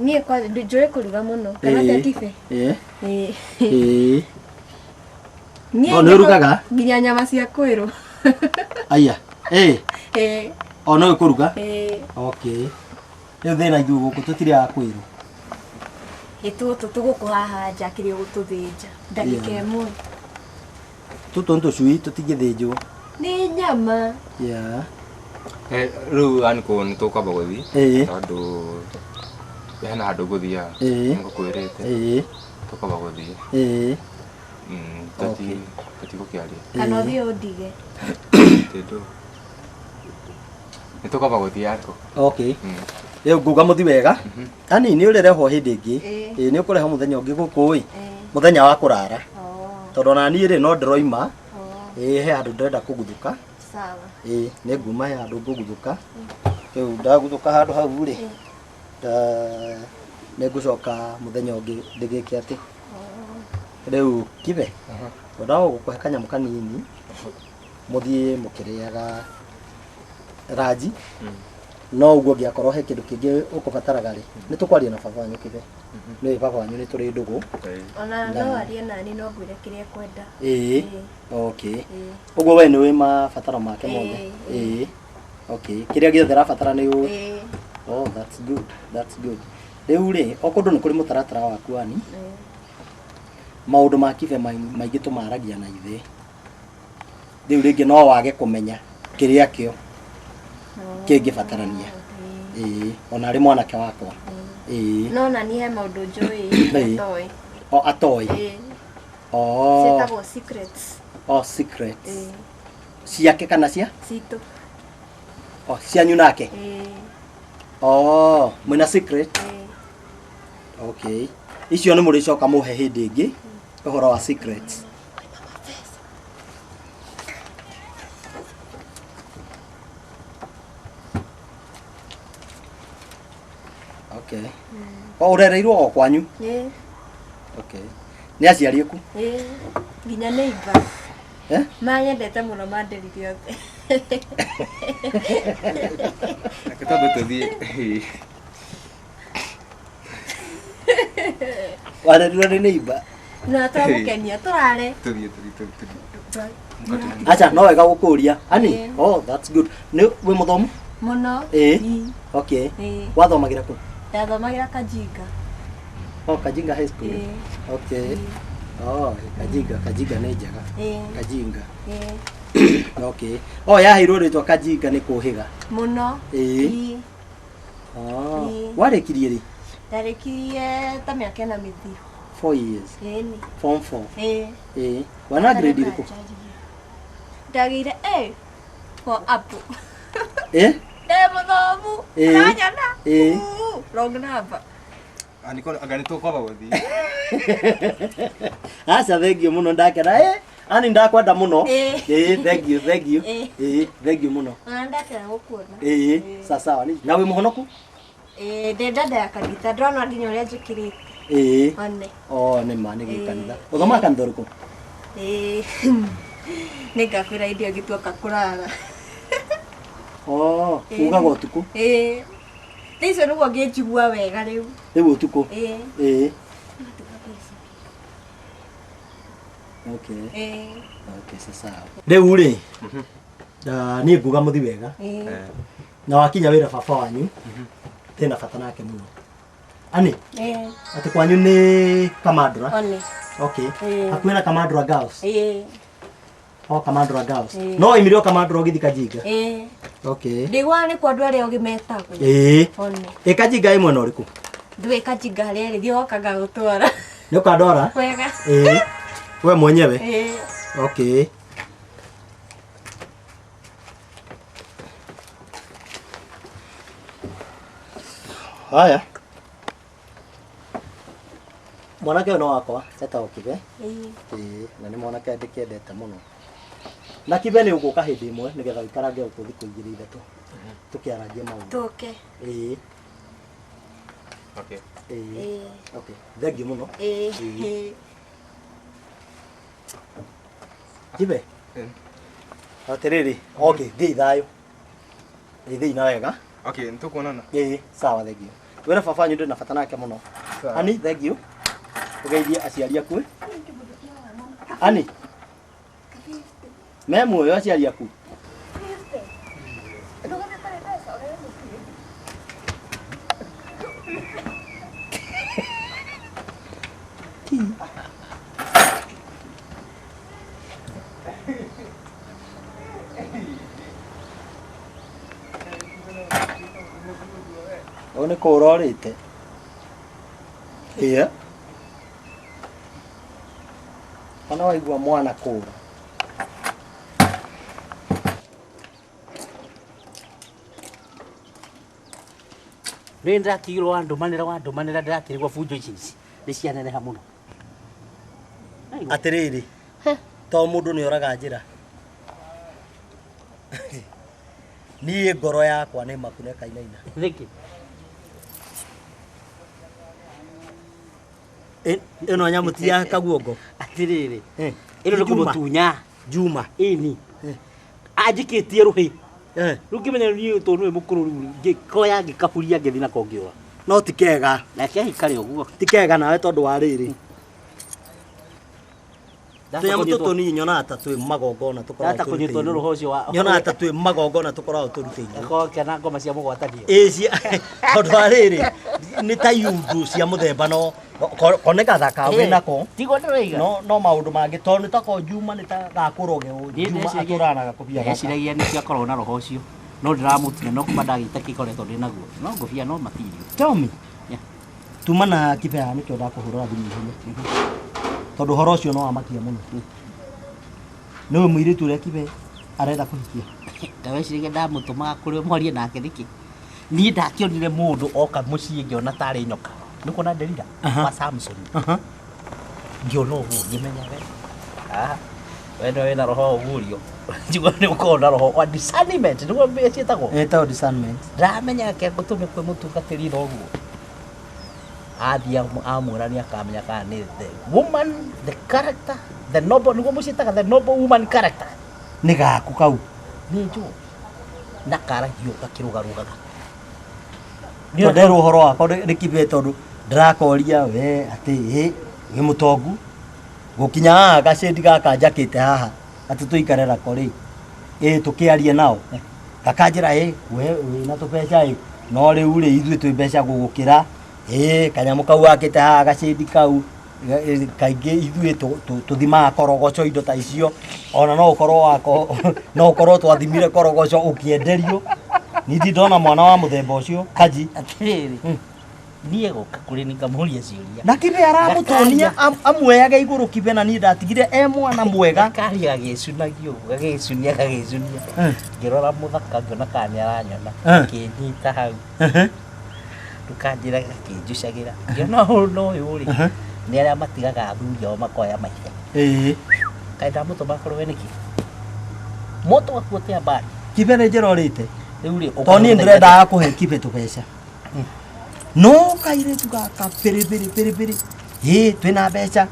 Niĩ kwa njũĩ kũruga mũno. Kana atĩa Kibe? Niĩ O nĩ ũrugaga? Nginya nyama cia kwĩrwo. Aya. O no ũkũruga? Okay. Rĩu thĩna ithuĩ gũkũ tũtirĩ a kwĩrwo. Ĩ tũtũ tũgũkũ haha nja kĩrĩa ũgũtũthĩnja. Ndagĩka ĩmwe. Tũtũ nĩ tũcui tũtingĩthĩnjwo. Nĩ nyama. Yeah. Rĩu Anko nĩ tũkwamba gũthiĩ tondũ hena handũ ngũthiaga. Nĩngũkwĩrĩte. Tũkwamba gũthiĩ. Tũtigũkĩaria. Kana ũthiĩ ũndige. Tĩndũ. Nĩ tũkwamba gũthiĩ Anko. Okay. Rĩu nguga mũthi wega. Ani nĩ ũrĩrehwo hĩndĩ ĩngĩ. Nĩ ũkũrehwo mũthenya ũngĩ gũkũ ĩ. Mũthenya wa kũrara. Tondũ ona niĩ rĩ no ndĩroima. He handũ ndĩrenda kũguthũka. Sawa. Nĩ nguma he handũ ngũguthũka. Rĩu ndaguthũka handũ hau rĩ. Nĩ ngũcoka mũthenya ũngĩ ndĩgĩke atĩ. Rĩu Kibe. Ngwendaga gũkũhe kanyamũ kanini. Mũthiĩ mũkĩrĩaga ranji. No ũguo ngĩakorwo he kĩndũ kĩngĩ ũkũbataraga rĩ, nĩ tũkwaria na baba wanyu Kibe. Nĩ baba wanyu nĩ tũrĩ ndũgũ. Ona no arie nani no ngwĩre kĩrĩa ekwenda. Okay. Ũguo we nĩ wĩ mabataro make mothe. Okay. Kĩrĩa gĩothe arabatara nĩ ũĩ. Oh, that's good. That's good. Rĩu rĩ, o kũndũ nĩ kũrĩ mũtaratara waku Ani. Maũndũ ma Kibe maingĩ tũmaragia na ithe. Rĩu rĩngĩ no wage kũmenya kĩrĩa kĩo kĩngĩbatarania. Ona arĩ mwanake wakwa. No na niĩ he maũndũ njũĩ atoĩ. O atoĩ. Ciĩtagwo secrets. O secrets. Ciake kana cia? Citũ. O cianyu nake? Mwĩna secret? Okay. Icio nĩ mũrĩcoka mũhe hĩndĩ ĩngĩ ũhoro wa secrets. Okay. O ũrereirwo o kwanyu? Okay. Nĩ aciari aku? Nginya neighbor. Manyendete mũno manderire othe. Reke twambe tũthiĩ. Warerirwo nĩ neighbor? Na twamũkenia tũrare. Tũthiĩ. Acha no wega gũkũria. Ani, oh that's good. Nĩ wĩ mũthomu? Mũno. Okay. Wathomagĩra kũ? Ndathomagĩra Kajinga. Oh, Kajinga High School. Okay. Oh, Kajinga, Kajinga nĩ njega. Kajinga. Okay. Oh, yaheirwo rĩtwa Kajinga nĩ kũhĩga. Mũno. Oh. Warĩkirie rĩ? Ndarĩkirie ta mĩaka ĩna mĩthiru. 4 years. Form 4. Wana grade ĩrĩkũ? Ndagĩire A for apple. Ndĩ mũthomu. Ũranyona? Wrong number. Anga nĩ tũkwamba gũthiĩ. Aca thengiũ mũno ndakena. Ani ndakwenda mũno. Thengiũ, thengiũ. Thengiũ mũno. Ona ndakena gũkuona. Sawa sawa. Na wĩ mũhonoku? Ndĩ dada ya kanitha, ndĩrona nginya ũrĩa njĩkĩrĩte. Ĩĩ. One. O nĩ ma nĩ gĩkanitha. Ũthomaga kanitha ũrĩkũ? Ĩĩ. Nĩ ngakwĩra hĩndĩ ĩyo ngĩtuoka kũrara. Oh, Ĩĩ. ugaga ũtukũ. Ĩĩ. Thaa icio nĩguo ngĩnjigua wega rĩu. Rĩu ũtukũ. Ĩĩ. Ĩĩ. Okay. Ĩĩ. Okay, sasa. Rĩu rĩ, niĩ nguga mũthi wega. Ĩĩ. Na wakinya wĩra baba wanyu, ndĩna bata nake mũno. Ani, Ĩĩ. atĩ kwanyu nĩ Kamandũra? One. Okay. Ĩĩ. Hakuhĩ na Kamandũra Girls. Ĩĩ. O Kamandũra Girls. Ĩĩ. No oimire o Kamandũra ũgĩthiĩ Kajinga. Ĩĩ. Okay. Ndĩgwa nĩ kwa andũ arĩa ogĩ metagwo. Ĩĩ. One. Ĩ Kajinga ĩ mwena ũrĩkũ? Ndũĩ Kajinga harĩa ĩrĩ, thiĩ woka ngagũtwara. Nĩ ũkandwara? Wega. Ĩĩ. We mwenyewe? Ĩĩ. Okay. Haya. Mwanake ũyũ no wakwa etagwo Kibe. Ĩĩ. Ĩĩ, na nĩ mwanake ndĩkĩendete mũno. Na Kibe nĩ ũgũka hĩndĩ ĩmwe nĩgetha ũikarange gũkũ thikũ igĩrĩ ithatũ tũkĩarangie maũndũ. Tũke. Ĩĩ. Okay. Ĩĩ. Ĩĩ. Okay. Thengiũ mũno. Ĩĩ. Ĩĩ. Kibe. Mm. Atĩrĩrĩ, okay, thiĩ thayũ. Ĩĩ, thiĩ na wega. Okay, nĩtũkuonana. Ĩĩ, sawa thengiũ. Wĩra baba wanyu ndĩ na bata nake mũno. Sawa. Ani, thengiũ. Ũgeithie aciari aku. Ani. Me muoyo aciari aku? Ũyũ nĩ kũũra ũrĩte. Ĩĩ. Ona waigua mwana kũũra. Nĩ ndĩrakĩirwo wandũmanĩra wandũmanĩra ndĩrakĩrigwo bunjo ici ici nĩ cianeneha mũno. Atĩrĩrĩ, to mũndũ nĩ oraga njĩra. Niĩ ngoro yakwa nĩ maku nĩ kainaina. Nĩkĩ? Ĩno nyamũ ti ya kaguongo. Atĩrĩrĩ, Eh, ĩno nĩ Juma. kũmũtunya. Juma. Ĩni. Anjikĩtie rũhĩ. Eh, Rĩu ngĩmenya niĩ tondũ nĩwe mũkũrũ rĩu ngĩkoya ngĩkaburia ngĩthiĩ nako ngĩũra. No ti kega. Nake aikare ũguo. Ti kega nawe tondũ wa rĩrĩ. Tũnyamũ tũtũ niĩ nyonaga ta twĩ magongona tũkoragwo Ndata kũnyitwo nĩ rũho ũcio wa Nyonaga ta twĩ magongona tũkoragwo tũrutĩirwo. Gakorwo kena ngoma cia mũgwatanio. Ĩĩ cia tondũ wa rĩrĩ nĩ ta iundu cia mũthemba no ko nĩ gathaka wĩnako. Tiguo ndĩroiga. No no maũndũ mangĩ tondũ nĩ tako Juma nĩ ta gakũroge Juma atũranaga kũbia gaka. Ndeciragia nĩ ciakorwo na roho ũcio. No ndĩramũtinya no kuma ndagĩte kĩkoretwo ndĩ naguo. No ngũbia no matirio. Tell me. Yeah. Tuma na Kibe haha nĩkĩo ndakũhũrĩra thimũ ihenya. Tondũ ũhoro ũcio no wamakia mũno. Nĩwe mũirĩtu ũrĩa Kibe arenda kũhikia. Ndaweciragia ndamũtũmaga kũrĩ mwarie nake nĩkĩ. Niĩ ndakĩonire mũndũ oka mũciĩ ngĩona tarĩ nyoka. Nĩ kuona Delila wa Samson. Ngĩona ũguo ngĩmenya we. Ah, we nĩwe wĩna roho ũgurio. Njigua nĩ ũkoragwo na roho wa discernment nĩguo ciĩtagwo. Ĩtagwo discernment. Ndamenya ke ngũtũme kwĩ mũtungatĩri thoguo. Athiĩ amwĩra nĩ akamenya kana nĩ the woman, the character, the noble, nĩguo mũciĩtaga the noble woman character. Nĩ gaku kau. Nĩ njũĩ. Na karagio gakĩrũgarũgaga. Tondũ nderwo ũhoro wakwa nĩ Kibe tondũ ndĩrakoria we atĩ ĩ wĩ mũtongu gũkinya haha gacĩndi gaka njakĩte haha atĩ tũikare nako rĩ ĩ tũkĩarie nao gakanjĩra ĩ we wĩna tũbeca ĩ no rĩu rĩ ithuĩ twĩ mbeca gũgũkĩra ĩ kanyamũ kau wakĩte haha gacĩndi kau kaingĩ ithuĩ tũthimaga korogoco indo ta icio ona no ũkorwo wako no ũkorwo twathimire korogoco ũkĩenderio niĩ ndona mwana wa mũthemba ũcio kaji Atĩrĩrĩ, niĩ gũka kũrĩ nĩ ngamũria ciũria. na Kibe aramũtũnia amuoyage igũrũ Kibe na niĩ ndatigire e mwana mwega Gakaria gagĩcunagia ũguo, gagĩcunia gagĩcunia. Ngĩrora mũthaka ngĩona kana nĩ aranyona. Kĩnyita hau. Ndũkanjĩra gakĩnjucagĩra. Ngĩona ũyũ na ũyũ rĩ, nĩ arĩa matigaga athuri ao makoya mahiga. Ĩĩ. Kaĩ ndamũtũma kũrĩ we nĩkĩ? Moto waku ũtĩa mbari. Kibe nĩ njĩra ũrĩte Rĩu rĩ, tondũ niĩ ndĩrendaga kũhe Kibe tũbeca. No kairĩtu gaka bĩrĩbĩrĩ bĩrĩbĩrĩ ĩ twĩna mbeca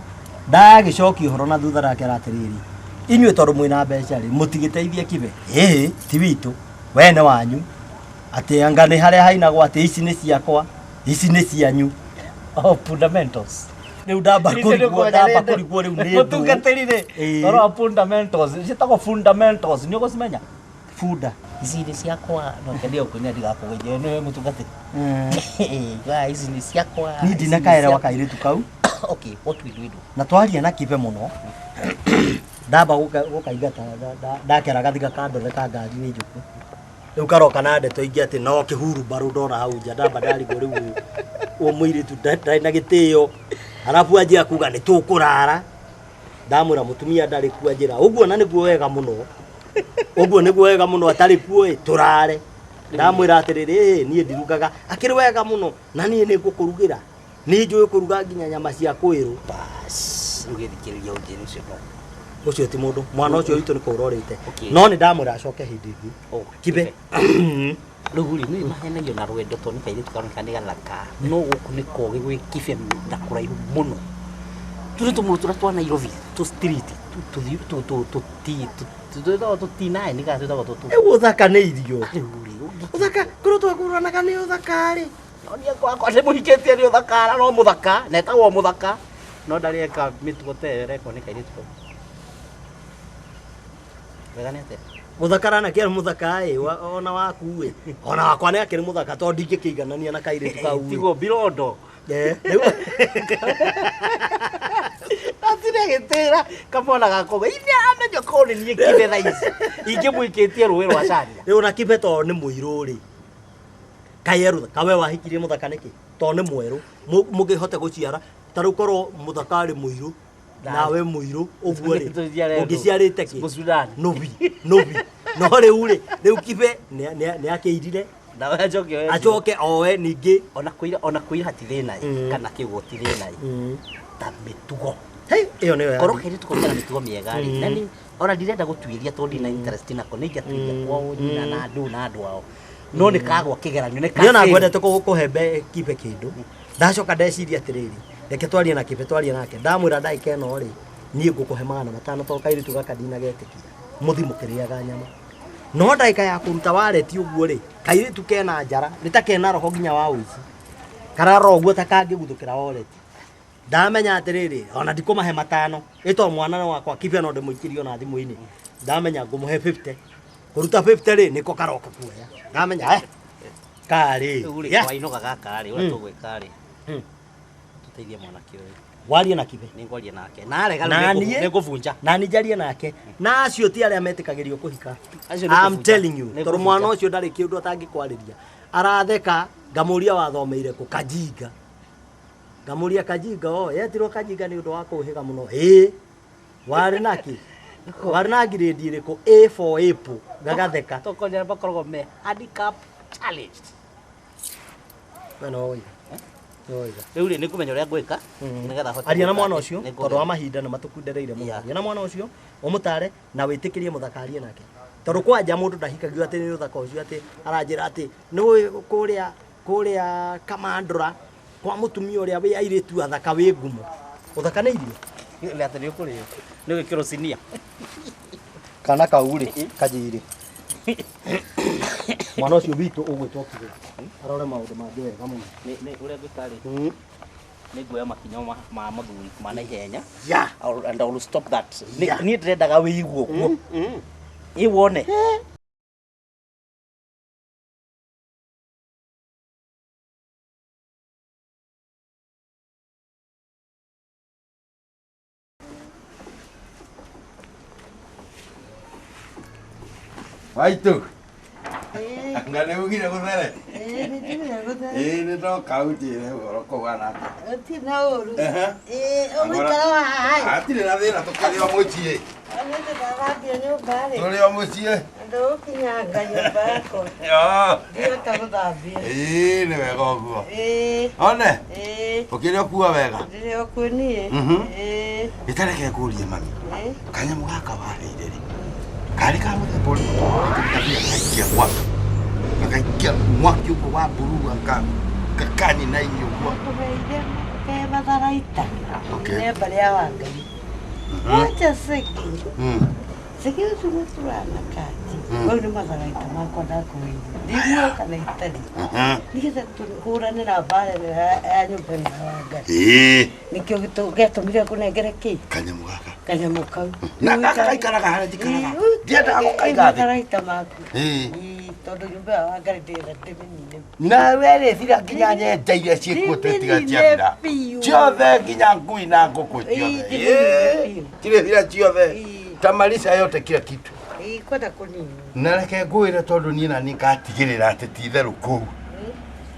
ndagĩcokia ũhoro na thutha rakera atĩrĩrĩ inyuĩ tondũ mwĩna mbeca rĩ mũtigĩteithie kibe ĩhĩ ti witũ we nĩ wanyu atĩ anga nĩ harĩa hainagwo atĩ ici nĩ ciakwa ici nĩ cianyu. Oh, fundamentals. Rĩu ndamba kũrigwo ndamba kũrigwo rĩu nĩ thũ. Mũtungatĩri rĩ Ĩĩ. ũhoro wa fundamentals ciĩtagwo fundamentals nĩ ũgũcimenya Bunda. Ici nĩ ciakwa no kende ũkũnya ndigakũgeithia nĩwe mũtungatĩri. Wa ici nĩ ciakwa. Niĩ ici nĩ ndinakaerewa ciakwa. kairĩtu kau. Okay, what will we do? Na twaria na kibe mũno ndamba gũkaingata ndakera gathiga kandore ka ngari nĩ njũku rĩu karoka na ndeto ingĩ atĩ no kĩhuru mbaru ndona hau nja ndamba ndarigwo rĩu ũyũ ũyũ mũirĩtu ndarĩ na gĩtĩo arabu anjia kuga nĩ tũkũrara ndamwĩra mũtumia ndarĩ kuo anjĩra ũguo na nĩguo wega mũno ũguo nĩguo wega mũno atarĩ kuo ĩ tũrare ndamwĩra atĩrĩrĩ ĩ niĩ ndirugaga akĩrĩ wega mũno na niĩ nĩ ngũkũrugĩra nĩ njũĩ kũruga nginya nyama cia kwĩrũ. Bas, rĩu gĩthikĩrĩria ũnjĩre ũcio no. Ũcio ti mũndũ mwana ũcio witũ nĩ kũrorĩte. Okay. No nĩ ndamwĩra acoke hĩndĩ ĩngĩ. Oh, Kibe. Rĩu rĩ nĩ mahenagio na rwendo tondũ nĩ kairĩtu karoneka nĩ gathaka no gũkũ nĩ kogĩ gwĩ kibe na kũraihu mũno tũrĩ tũmũndũ tũrĩa twa Nairobi tũ street twĩtagwo tũtinaĩ nĩ kana twĩtagwo tũtũ. Rĩu ũthaka nĩ irio. Rĩu rĩ Ũthaka korwo twakũranaga nĩ ũthaka rĩ. No niĩ gwakwa nĩ mũhikĩtie nĩ ũthaka na no mũthaka na etagwo mũthaka no ndarĩ eka mĩtugo ta ĩyo ĩrekwo nĩ kairĩtu kau. Wega nĩ atĩa? Mũthaka na kĩarĩ mũthaka ĩ ona waku ĩ ona wakwa nĩ akĩrĩ mũthaka tondũ ndingĩkĩiganania na kairĩtu kau ĩ. Tigwo birondo. Rĩu Atirĩ agĩtĩra kamwana gakwa inya amenyo korwo nĩ niĩ kibe thaa ici ingĩmũikĩtie rũĩ rwa Caria. Rĩu ona kibe tondũ nĩ mũirũ rĩ kaĩ erũ kawe wahikirie mũthaka nĩkĩ tondũ nĩ mwerũ mũngĩhote gũciara ta rĩu korwo mũthaka arĩ mũirũ nawe mũirũ ũguo rĩ ũngĩciarĩte kĩ Mũsudani. nũbi nũbi no rĩu rĩ rĩu kibe nĩ akĩirire Nawe acoke oe acoke oe ningĩ ona kũira ona kũira hatirĩ naĩ kana kĩguo tirĩ naĩ ta mĩtugo. Hey, ĩyo nĩyo Korwo kairĩtu kau kena mĩtugo mĩega rĩ na nĩ ona ndirenda gũtuĩria tondũ ndina interest nako nĩ ingĩatuĩria kwao nyina na andũ na andũ ao no nĩ kagwa kĩgeranio nĩ niĩ ona ka ngwendete kũhe kibe kĩndũ ndacoka ndeciria atĩrĩrĩ reke twarie na kibe twarie nake ndamwĩra ndagĩka ĩno rĩ niĩ ngũkũhe 500 tondũ kairĩtu gaka ndinagetĩkia mũthi mũkĩrĩaga nyama no ndagĩka ya kũruta wareti ũguo rĩ kairĩtu kena njara nĩ ta kena roho nginya wa ũici kararora ũguo ta kangĩguthũkĩra wareti ndamenya atĩrĩrĩ ona ndikũmahe 500 ĩ to mwana nĩ wakwa kibe no ndĩmũikĩrie ona thimũ-inĩ ndamenya ngũmũhe 50 kũruta 50 rĩ nĩko karoka kuoya ndamenya karĩ Rĩu rĩ Yeah. wainoga gaka rĩ ũrĩa tũgwĩka rĩ tũteithie mwanake ũyũ warie na kibe nĩ ngwaria nake na arega Na rĩu niĩ? nĩ ngũbunja na nĩ njarie nake na acio ti arĩa metĩkagĩrio kũhika. Acio nĩ I'm kũbunja. telling you Nĩ tondũ mwana kũbunja. ũcio ndarĩ kĩũndũ atangĩkwarĩria aratheka ngamũria wathomeire kũ Kajinga ngamũria Kajinga o yetirwo Kajinga nĩ ũndũ wa kũhĩga mũno ĩ warĩ naki warĩ na grade ĩrĩkũ A for apple gagatheka tokonya makoragwo me handicap challenged. We no ũiga no ũiga Rĩu rĩ nĩ ngũmenya ũrĩa ngwĩka nĩgetha hote aria na gwĩka mwana atĩ. ũcio Nĩ tondũ wa ngũmenya. mahinda nĩ matũkundereire mũno Yeah. aria na mwana ũcio ũmũtare na wĩtĩkĩrie mũthaka arie nake tondũ kwanja mũndũ ndahikagio atĩ nĩ ũthaka ũcio atĩ aranjĩra atĩ nĩ kũrĩa kũrĩa Kamandũra kwa mũtumia ũrĩa wĩ airĩtu athaka wĩ ngumo ũthaka nĩ irio Nĩ atĩ nĩ ũkũrĩo nĩ ũgĩkĩrwo sinia kana kau rĩ kanjĩire mwana ũcio witũ ũgwĩtwo kibe arore maũndũ mangĩ wega mũno. Nĩ ũrĩa ngwĩka rĩ nĩ nguoya makinya ma mũthuri ma naihenya Yeah. And I will stop that. Yeah. Niĩ ndĩrendaga wĩigue ũguo ĩ wone. Waitu. Nga nĩ ugire gũthere? Ĩĩ nĩ njugire gũthere. Ĩĩ nĩ ndoka ũnjĩre ũhoro kũu anake. Gũtirĩ na ũru. Ehe. Ĩĩ ũgũikara wa haha ĩ. Hatirĩ na thĩna tũkĩrĩ o mũciĩ. Ũmũthĩ ndathambia nyũmba rĩ. Tũrĩ o mũciĩ. Ndũgũkinyanga nyũmba yakwa. Yoo. Ndihota gũthambia. Ĩĩ nĩ wega ũguo. Ĩĩ. One. Ĩĩ. Ũkĩrĩ o kuo wega? Ndĩrĩ o kuo niĩ. Ĩĩ. Ĩtareke ngũrie mami. Ĩĩ. Kanyamũ gaka waheire rĩ. Karĩ ka mũthemba ũrĩkũ? Gakaikia gwaka. Gakaikia mwaki ũguo wa mburu gaka. Gakanyinaini ũguo. Kũmeire ke matharaita. Okay. Nĩ mbarĩ ya Wangai. Wacha seki. Seki ũcio mũturana kanji. Mau nĩ matharaita makwa ndakũheire. Ndiguo kana itarĩ. Nĩgetha tũhũrane na mbara ĩno ya nyũmba ĩno ya Wangai. Ĩĩ. Nĩkĩo gĩatũmire ngũnengere kĩ? Kanyamũ gaka. Kanyamũ kau. Na gaka gaikaraga harĩa njikaraga. Ndiendaga gũkaiga thĩ. Matharaita maku. Ĩĩ. Ĩĩ, tondũ nyũmba ya Wangai ndĩrenda ndĩmĩnine. Na we rĩ thira nginya nyenja iria ciĩkuo twĩtiga ciathira. Biũ. Ciothe nginya ngui na ngũkũ ciothe. Ĩĩ, ndĩmĩnine biũ. Tirĩ thira ciothe. Ĩĩ. Tamarisa yote kila kitu. Ĩĩ, kwenda kũnini. Na reke ngwĩre tondũ niĩ na niĩ ngatigĩrĩra atĩ ti itherũ kũu.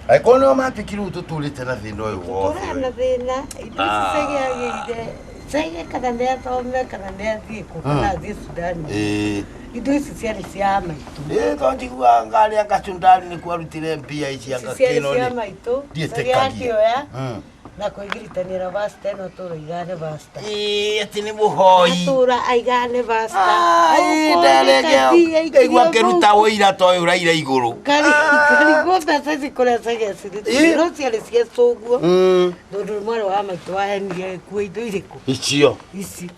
Angĩkorwo nĩo matuĩkire ũũ tũtũrĩte na thĩna ũyũ wothe. Tũra na thĩna indo ici cegĩagĩire cege kana nĩ athome kana nĩ athiĩ kũ kana athiĩ Sudani. Ĩĩ. Indo ici ciarĩ cia maitũ. Ĩĩ to njiguaga ngarĩa ngacundari nĩkuo arutire mbia ici anga Ciarĩ kĩno cia nĩ. maitũ. Ndiĩtĩkagia. Cege akĩoya Mm. na kwĩgiritania na basta ĩno tũra igane basta. Ĩĩ atĩ nĩ mũhoi. Atũra aigane basta. Nderege ngaigua akĩruta ũira ta ũyũ ũraira igũrũ. Karigwo mbeca ici kũrĩa cege cirutire no ciarĩ cia cũguo. Tondũ mwarĩ wa maitũ wahenire kuo indo irĩkũ Icio. ici.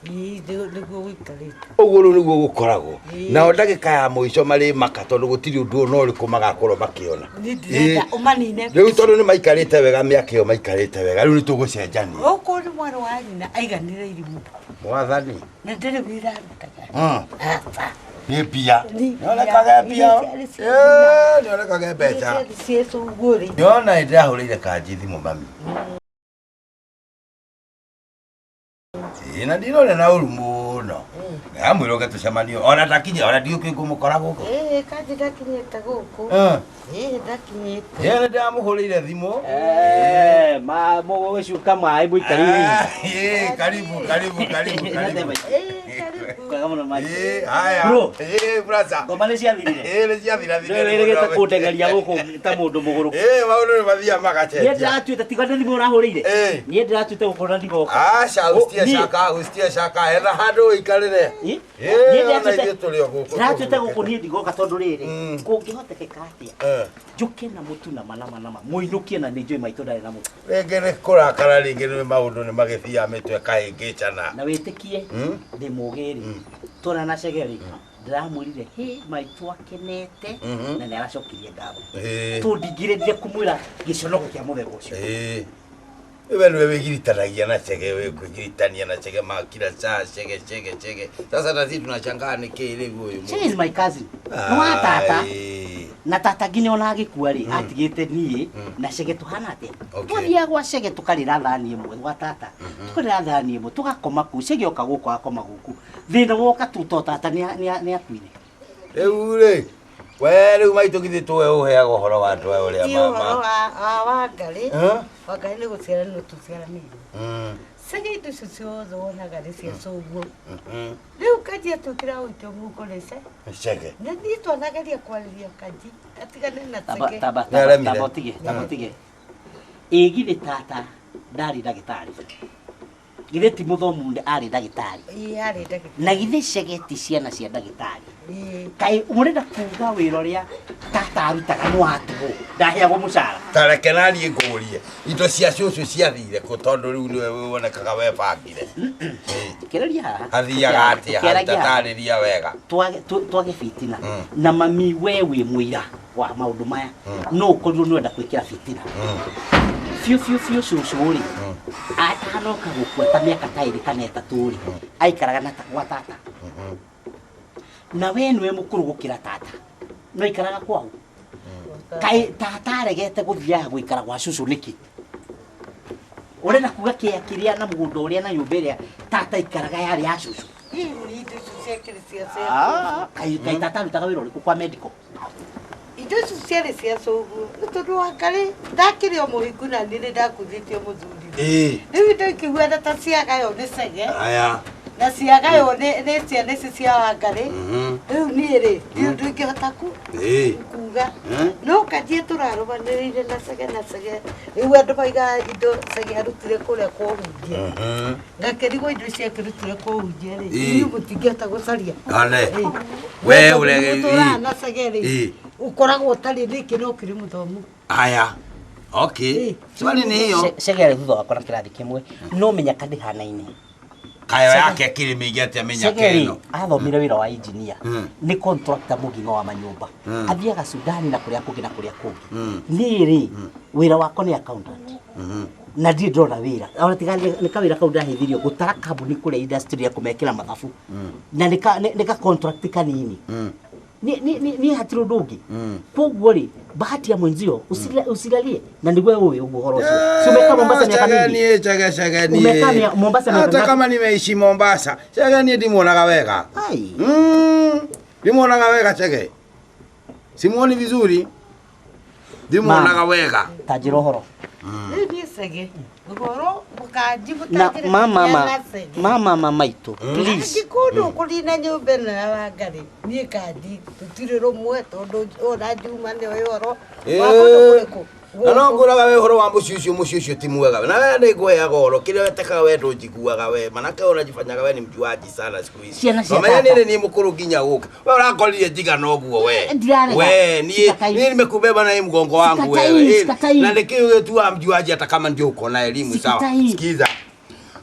Ĩĩ, nĩguo gũikarĩte. Ũguo rĩu nĩguo gũkoragwo. Nao ndagĩka ya mũico marĩ maka tondũ gũtirĩ ũndũ ona ũrĩkũ magakorwo makĩona. Niĩ ndĩrenda ũmanine. Rĩu tondũ nĩ maikarĩte wega mĩaka ĩyo maikarĩte wega rĩu nĩ tũgũcenjania. Gũkũ nĩ mwarĩ wa nyina aiganĩre irimũ. Mwathani. Na ndĩrĩ wĩra arutaga. Aca. Nĩ mbia. Nĩ mbia. Nĩonekage mbia. Iria ciarĩ cia Ĩĩ, nĩonekage mbeca. Iria ciarĩ cia cũguo rĩ. Nĩona nĩ ndĩrahũrĩire kanji thimũ mami. Ĩĩ na ndinona na ũru mũno. Ndamwĩra ũke tũcemanio ona ndakinya ona ndiũkĩ ngũmũkora gũkũ. Ĩĩ, kanji ndakinyĩte gũkũ. Ĩĩ, ndakinyĩte. Ĩĩ nĩ ndĩramũhũrĩire thimũ. Eh, ma mũgũgĩcuka maĩ mũikarĩire. Ĩĩ karibu karibu karibu karibu. Ĩĩ, karibu. Kwega mũno maĩ. Ĩĩ haya. Bro. Ĩĩ brother. Ngoma nĩ ciathirire. Ĩĩ nĩ ciathirathirire. Nĩ wĩrĩgĩte kũndengeria gũkũ ta mũndũ mũgũrũ. Ĩĩ maũndũ nĩ mathiaga Niĩ magacenjia. ndĩratuĩte tiga nĩ thimũ ũrahũrĩire. Ĩĩ. Niĩ ndĩratuĩte gũkũ na ndigoka. Aca ũcitie Niĩ- caka ũcitie caka etha handũ ũikarĩre. Ĩ? Ĩĩ Niĩ ona ndĩratuĩte- ithuĩ tũrĩ o gũkũ. ndĩratuĩte gũkũ niĩ ndigoka tondũ rĩrĩ Mm. kũngĩhotekeka atĩa Eh. njũke na mũtu na mana mana ma mũinũkie na nĩ njũĩ maitũ ndarĩ na mũtu Rĩngĩ nĩ kũrakara rĩngĩ nĩ maũndũ nĩ magĩthiaga mĩtwe ĩkahĩngĩcana. na wĩtĩkie ndĩ mũgĩ rĩ twana na cege rĩ ndĩramwĩrire hĩ maitũ akenete na nĩ aracokirie ngatho Ĩĩ. tũndingĩrĩrie kũmwĩra gĩconoko kĩa mũthemba ũcio Ĩĩ. Wewe niwe wĩgiritanagia na chege wewe kwĩgiritania na chege ma kila saa chege chege chege. Sasa na sisi tunashangaa nĩ kĩĩ rĩu ũyũ. Chege is my cousin nĩ wa tata Ai. na tata nginya ona agĩkua rĩ atigĩte niĩ na cege tũhana atĩa Okay. twathiaga gwa cege tũkarĩra thani ĩmwe gwa tata tũkarĩra thani ĩmwe tũgakoma kũu cege oka gũkũ akoma gũkũ thĩna woka tu to tata nĩ akuire Rĩu rĩ we rĩu maitũ githĩ tũwe ũheaga ũhoro wa andũ aya ũrĩa Ti ũhoro mama. wa Wangarĩ. Eh? Wangarĩ nĩ gũciaranĩrwo tũciaranĩirwo. Mm. Cege indo icio ciothe wonaga nĩ cia cũguo. Mhm. Rĩu kanji atuĩkĩra gũitio mũhuko nĩ ce. Chege. Na niĩ twanageria kwarĩria kanji atigane na taba cege. taba Nĩ taba aremire. taba ũtige taba ũtige ĩ githĩ tata ndarĩ ndagĩtarĩ githĩ ti mũthomu arĩ ndagĩtarĩ Ĩĩ, arĩ ndagĩtarĩ. na githĩ cege ti ciana cia ndagĩtarĩ Ĩĩ. kaĩ mũrenda kuga wĩra ũrĩa tata arutaga nĩ wa tũhũ ndaheagwo mũcara Ta reke na niĩ ngũrie indo cia cũcũ ciathire kũ tondũ rĩu nĩwe wonekaga webangire. kĩrĩria haha Hathiaga atĩa Tũkĩaragia haha. tatarĩria wega. Twage fitina na mami we wĩ mũira wa maũndũ maya no ũkorirwo nĩ wenda gwĩkĩra fitina biũ biũ biũ cũcũ rĩ atanoka gũkua ta mĩaka ta ĩrĩ kana ĩtatũ rĩ aikaraga na gwa tata na we nĩwe mũkũrũ gũkĩra tata no aikaraga kwao kaĩ tata aregete gũthiaga gũikara gwa cũcũ nĩkĩ ũrenda kuga kĩa kĩrĩa na mũgũnda ũrĩa na nyũmba ĩrĩa tata aikaraga yarĩ ya cũcũ. Ĩĩ, indo icio ciakĩrĩ cia cege. Ah, kaĩ tata arutaga wĩra ũrĩkũ kwa medical? Indo icio ciarĩ cia cũguo. Nĩ tondũ Wangarĩ ndakĩrĩ o mũhiku na niĩ nĩ ndakuithĩtio mũthuri. Ĩĩ. Rĩu indo ikĩhuana ta ciagaywo nĩ cege Aya. na ciagaywo nĩ ciana ici cia Wangarĩ. Rĩu niĩ rĩ ndirĩ ũndũ ingĩhota Ĩĩ. kuga. No kanji tũrarũmanĩrĩire na cege na cege. Rĩu andũ maigaga indo cege arutire kũrĩa kwa ũhunjia. Ngakĩrigwo indo ici akĩrutire kwa ũhunjia rĩ, Ĩĩ. inyuĩ mũtingĩhota gũcaria. Ane. Ĩĩ. We Tondũ ũrege. mũtũraga na cege rĩ, Ĩĩ. ũkoragwo ũtarĩ nĩkĩ no ũkĩrĩ mũthomu. Aya. Okay. Swali ni hiyo. Chege arĩ thutha wakwa na kĩrathi kĩmwe no mĩnyaka ndĩhanaine. Kayo yake akiri mĩingĩ atĩa mĩnyaka Chege rĩ ĩno. athomire wĩra wa engineer, nĩ contractor mũgima wa manyũmba, athiaga Sudani na kũrĩa kũngĩ na kũrĩa kũngĩ. Niĩ rĩ wĩra wakwa nĩ accountant na ndirĩ ndĩrona wĩra ona tiga nĩ kawĩra kau ndahithirio gũtara kambuni kũrĩa industry ya kũmekĩra mathabu na nĩ ka contract kanini niĩ hatirĩ ũndũ ũngĩ. Koguo rĩ bahati ya mwenzio usilalie na nĩguo ũĩ ũguo ũhoro ũcio. Si umekaa Mombasa miaka mingi? Chege chege chege ni. Umekaa Mombasa miaka Hata ngapi? kama nimeishi Mombasa, chege ni ndimuonaga wega. Ai. Ndimuonaga wega chege. Simuoni vizuri. Ndimuonaga wega. Ta njĩra ũhoro. Rĩu niĩ Chege ũhoro mũkanji Na mama mama maitũ, please. Kũndũ kũrĩ na nyũmba ĩno ya Wangarĩ niĩ kandi tũtirĩ rũmwe tondũ ona Juma nĩoĩ ũhoro wa kũndũ kũrĩkũ. Na no ngũraga we ũhoro wa mũciĩ ũcio, mũciĩ ũcio ti mwega. Na we nĩ ngũheaga ũhoro kĩrĩa wetekaga we ndũnjiguaga we. Manake we ũnajifanyaga we ni mjuaji sana siku hizi. Ciana cia Nomenya tata. nĩ niĩ mũkũrũ nginya gũka. We ũrakorire njigana ũguo we. Ndirarega. We niĩ Sikatai. niĩ nimekubeba na hii mgongo wangu Sikatai, wewe. sikatai. Na nĩkĩĩ ũgĩtua mjuaji hata kama ndio uko na elimu sawa. Sikatai. Sikiza.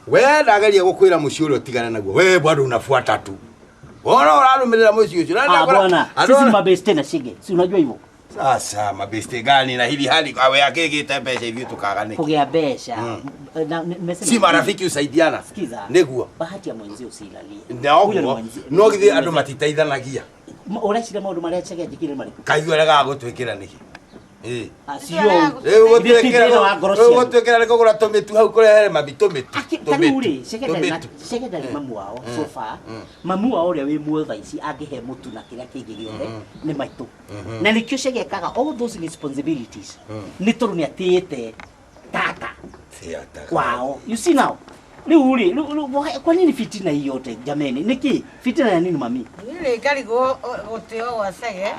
We ndageria gũkwĩra mũciĩ ũrĩa ũtigane naguo. We bado unafuata tu. Wona ũrarũmĩrĩra mũciĩ ũcio. Na Ah, ndakora- bwana, Andũ sisi ni ona- mabeste na Chege. Si unajua hivyo? Sasa mabeste gani na hili hali awe akigite mbeca ithuĩ tukaga nĩkĩ? Kũgĩa mbeca. Na nimesema Si marafiki usaidiana. Sikiza. Nĩguo. Bahati ya mwenzio usilalie. Na Huyo ni ũguo mwenzio. no githĩ andũ matiteithanagia. Ũreciria maũndũ marĩa Chege anjĩkire marĩkũ? Kaigua aregaga gũtwĩkĩra nĩkĩ? Ĩĩ. Acio. Rĩu gũtwĩkĩra Thĩna wa ngoro rĩu cianyu. gũtwĩkĩra nĩ kũgũra tũmĩtu hau kũrehere mami tũmĩtu. Ta rĩu rĩ, Chege ndarĩ na Tũmĩtu. Chege ndarĩ mamu wao so far. Mamu wao ũrĩa wĩ muoyo thaa ici angĩhe mũtu na kĩrĩa kĩngĩ gĩothe nĩ maitũ. Na nĩkĩo Chege ekaga all those responsibilities. Nĩ tondũ nĩ atĩĩte tata Theata. wao. You see now. Rĩu rĩ, kwa nini fitina hii yote jameni? Nĩkĩ? Fitina ya nini mami? Niĩ rĩ ngarigwo gũtĩo gwa Chege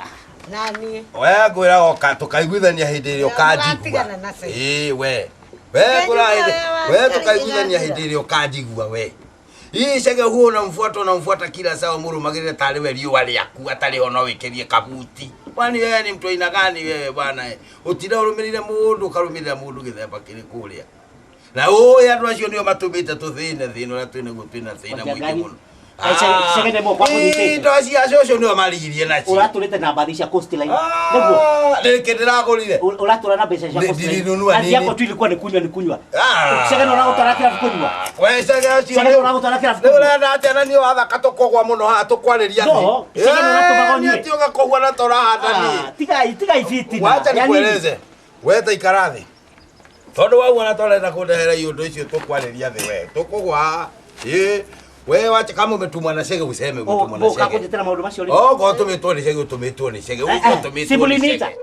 na niĩ We ngwĩraga ũka tũkaiguithania hĩndĩ ĩrĩa ũkanjigua. Mũratigana na Chege. Ĩĩ we. We ngwĩraga hĩndĩ we tũkaiguithania hĩndĩ ĩrĩa ũkanjigua we. Ii Chege huo unamfuata unamfuata kila saa mũrũmagĩrĩre tarĩ we riũa rĩaku atarĩ ho no wĩkĩrie kabuti. Kwani wewe ni mtu aina gani wewe bwana? Ũtinda ũrũmĩrĩire mũndũ ũkarũmĩrĩra mũndũ gĩthemba kĩrĩ kũrĩa. Na ũĩ andũ acio nĩo matũmĩte tũthĩne thĩna ũrĩa twĩnaguo twĩna thĩna Wanja mũingĩ gani? mũno. Chege nĩ moko akũnyitĩte. Indo cia cũcũ nĩo marigirie nacio. Ũratũrĩte na mbathi cia Coastline. Nĩguo. Rĩngĩ ndĩragũrire. Ũratũra na mbeca cia Coastline. Ndirinunua Kazi yako nini. tu ilikuwa ni kunywa ni kunywa. Ah. Chege nĩ ũragũtwara kĩrabu kũnyua. We Chege ũcio Chege nĩ ũragũtwara kĩrabu Rĩu kũnyua. ũrenda atĩa na niĩ wathaka tũkũgwa mũno haha tũkwarĩria No, Chege nĩ ũratũmaga ũnyue. Niĩ ti ũgakũgwa na tũrahanda niĩ. Ah, tigai fitina. Wacha Ya nini? nikueleze. We ta ikara thĩ. Tondũ wauona torenda kũndehera iũndũ icio tũkwarĩria thĩ we. Tũkũgwa. Ĩ. We wacha kama umetumwa na Chege useme umetumwa na Ũka Chege. kũnjĩtĩra maũndũ macio rĩ. Okorwo ũtũmĩtwo nĩ Chege ũtũmĩtwo nĩ Chege. Ũcio ũtũmĩtwo nĩ Simuliniita. Chege.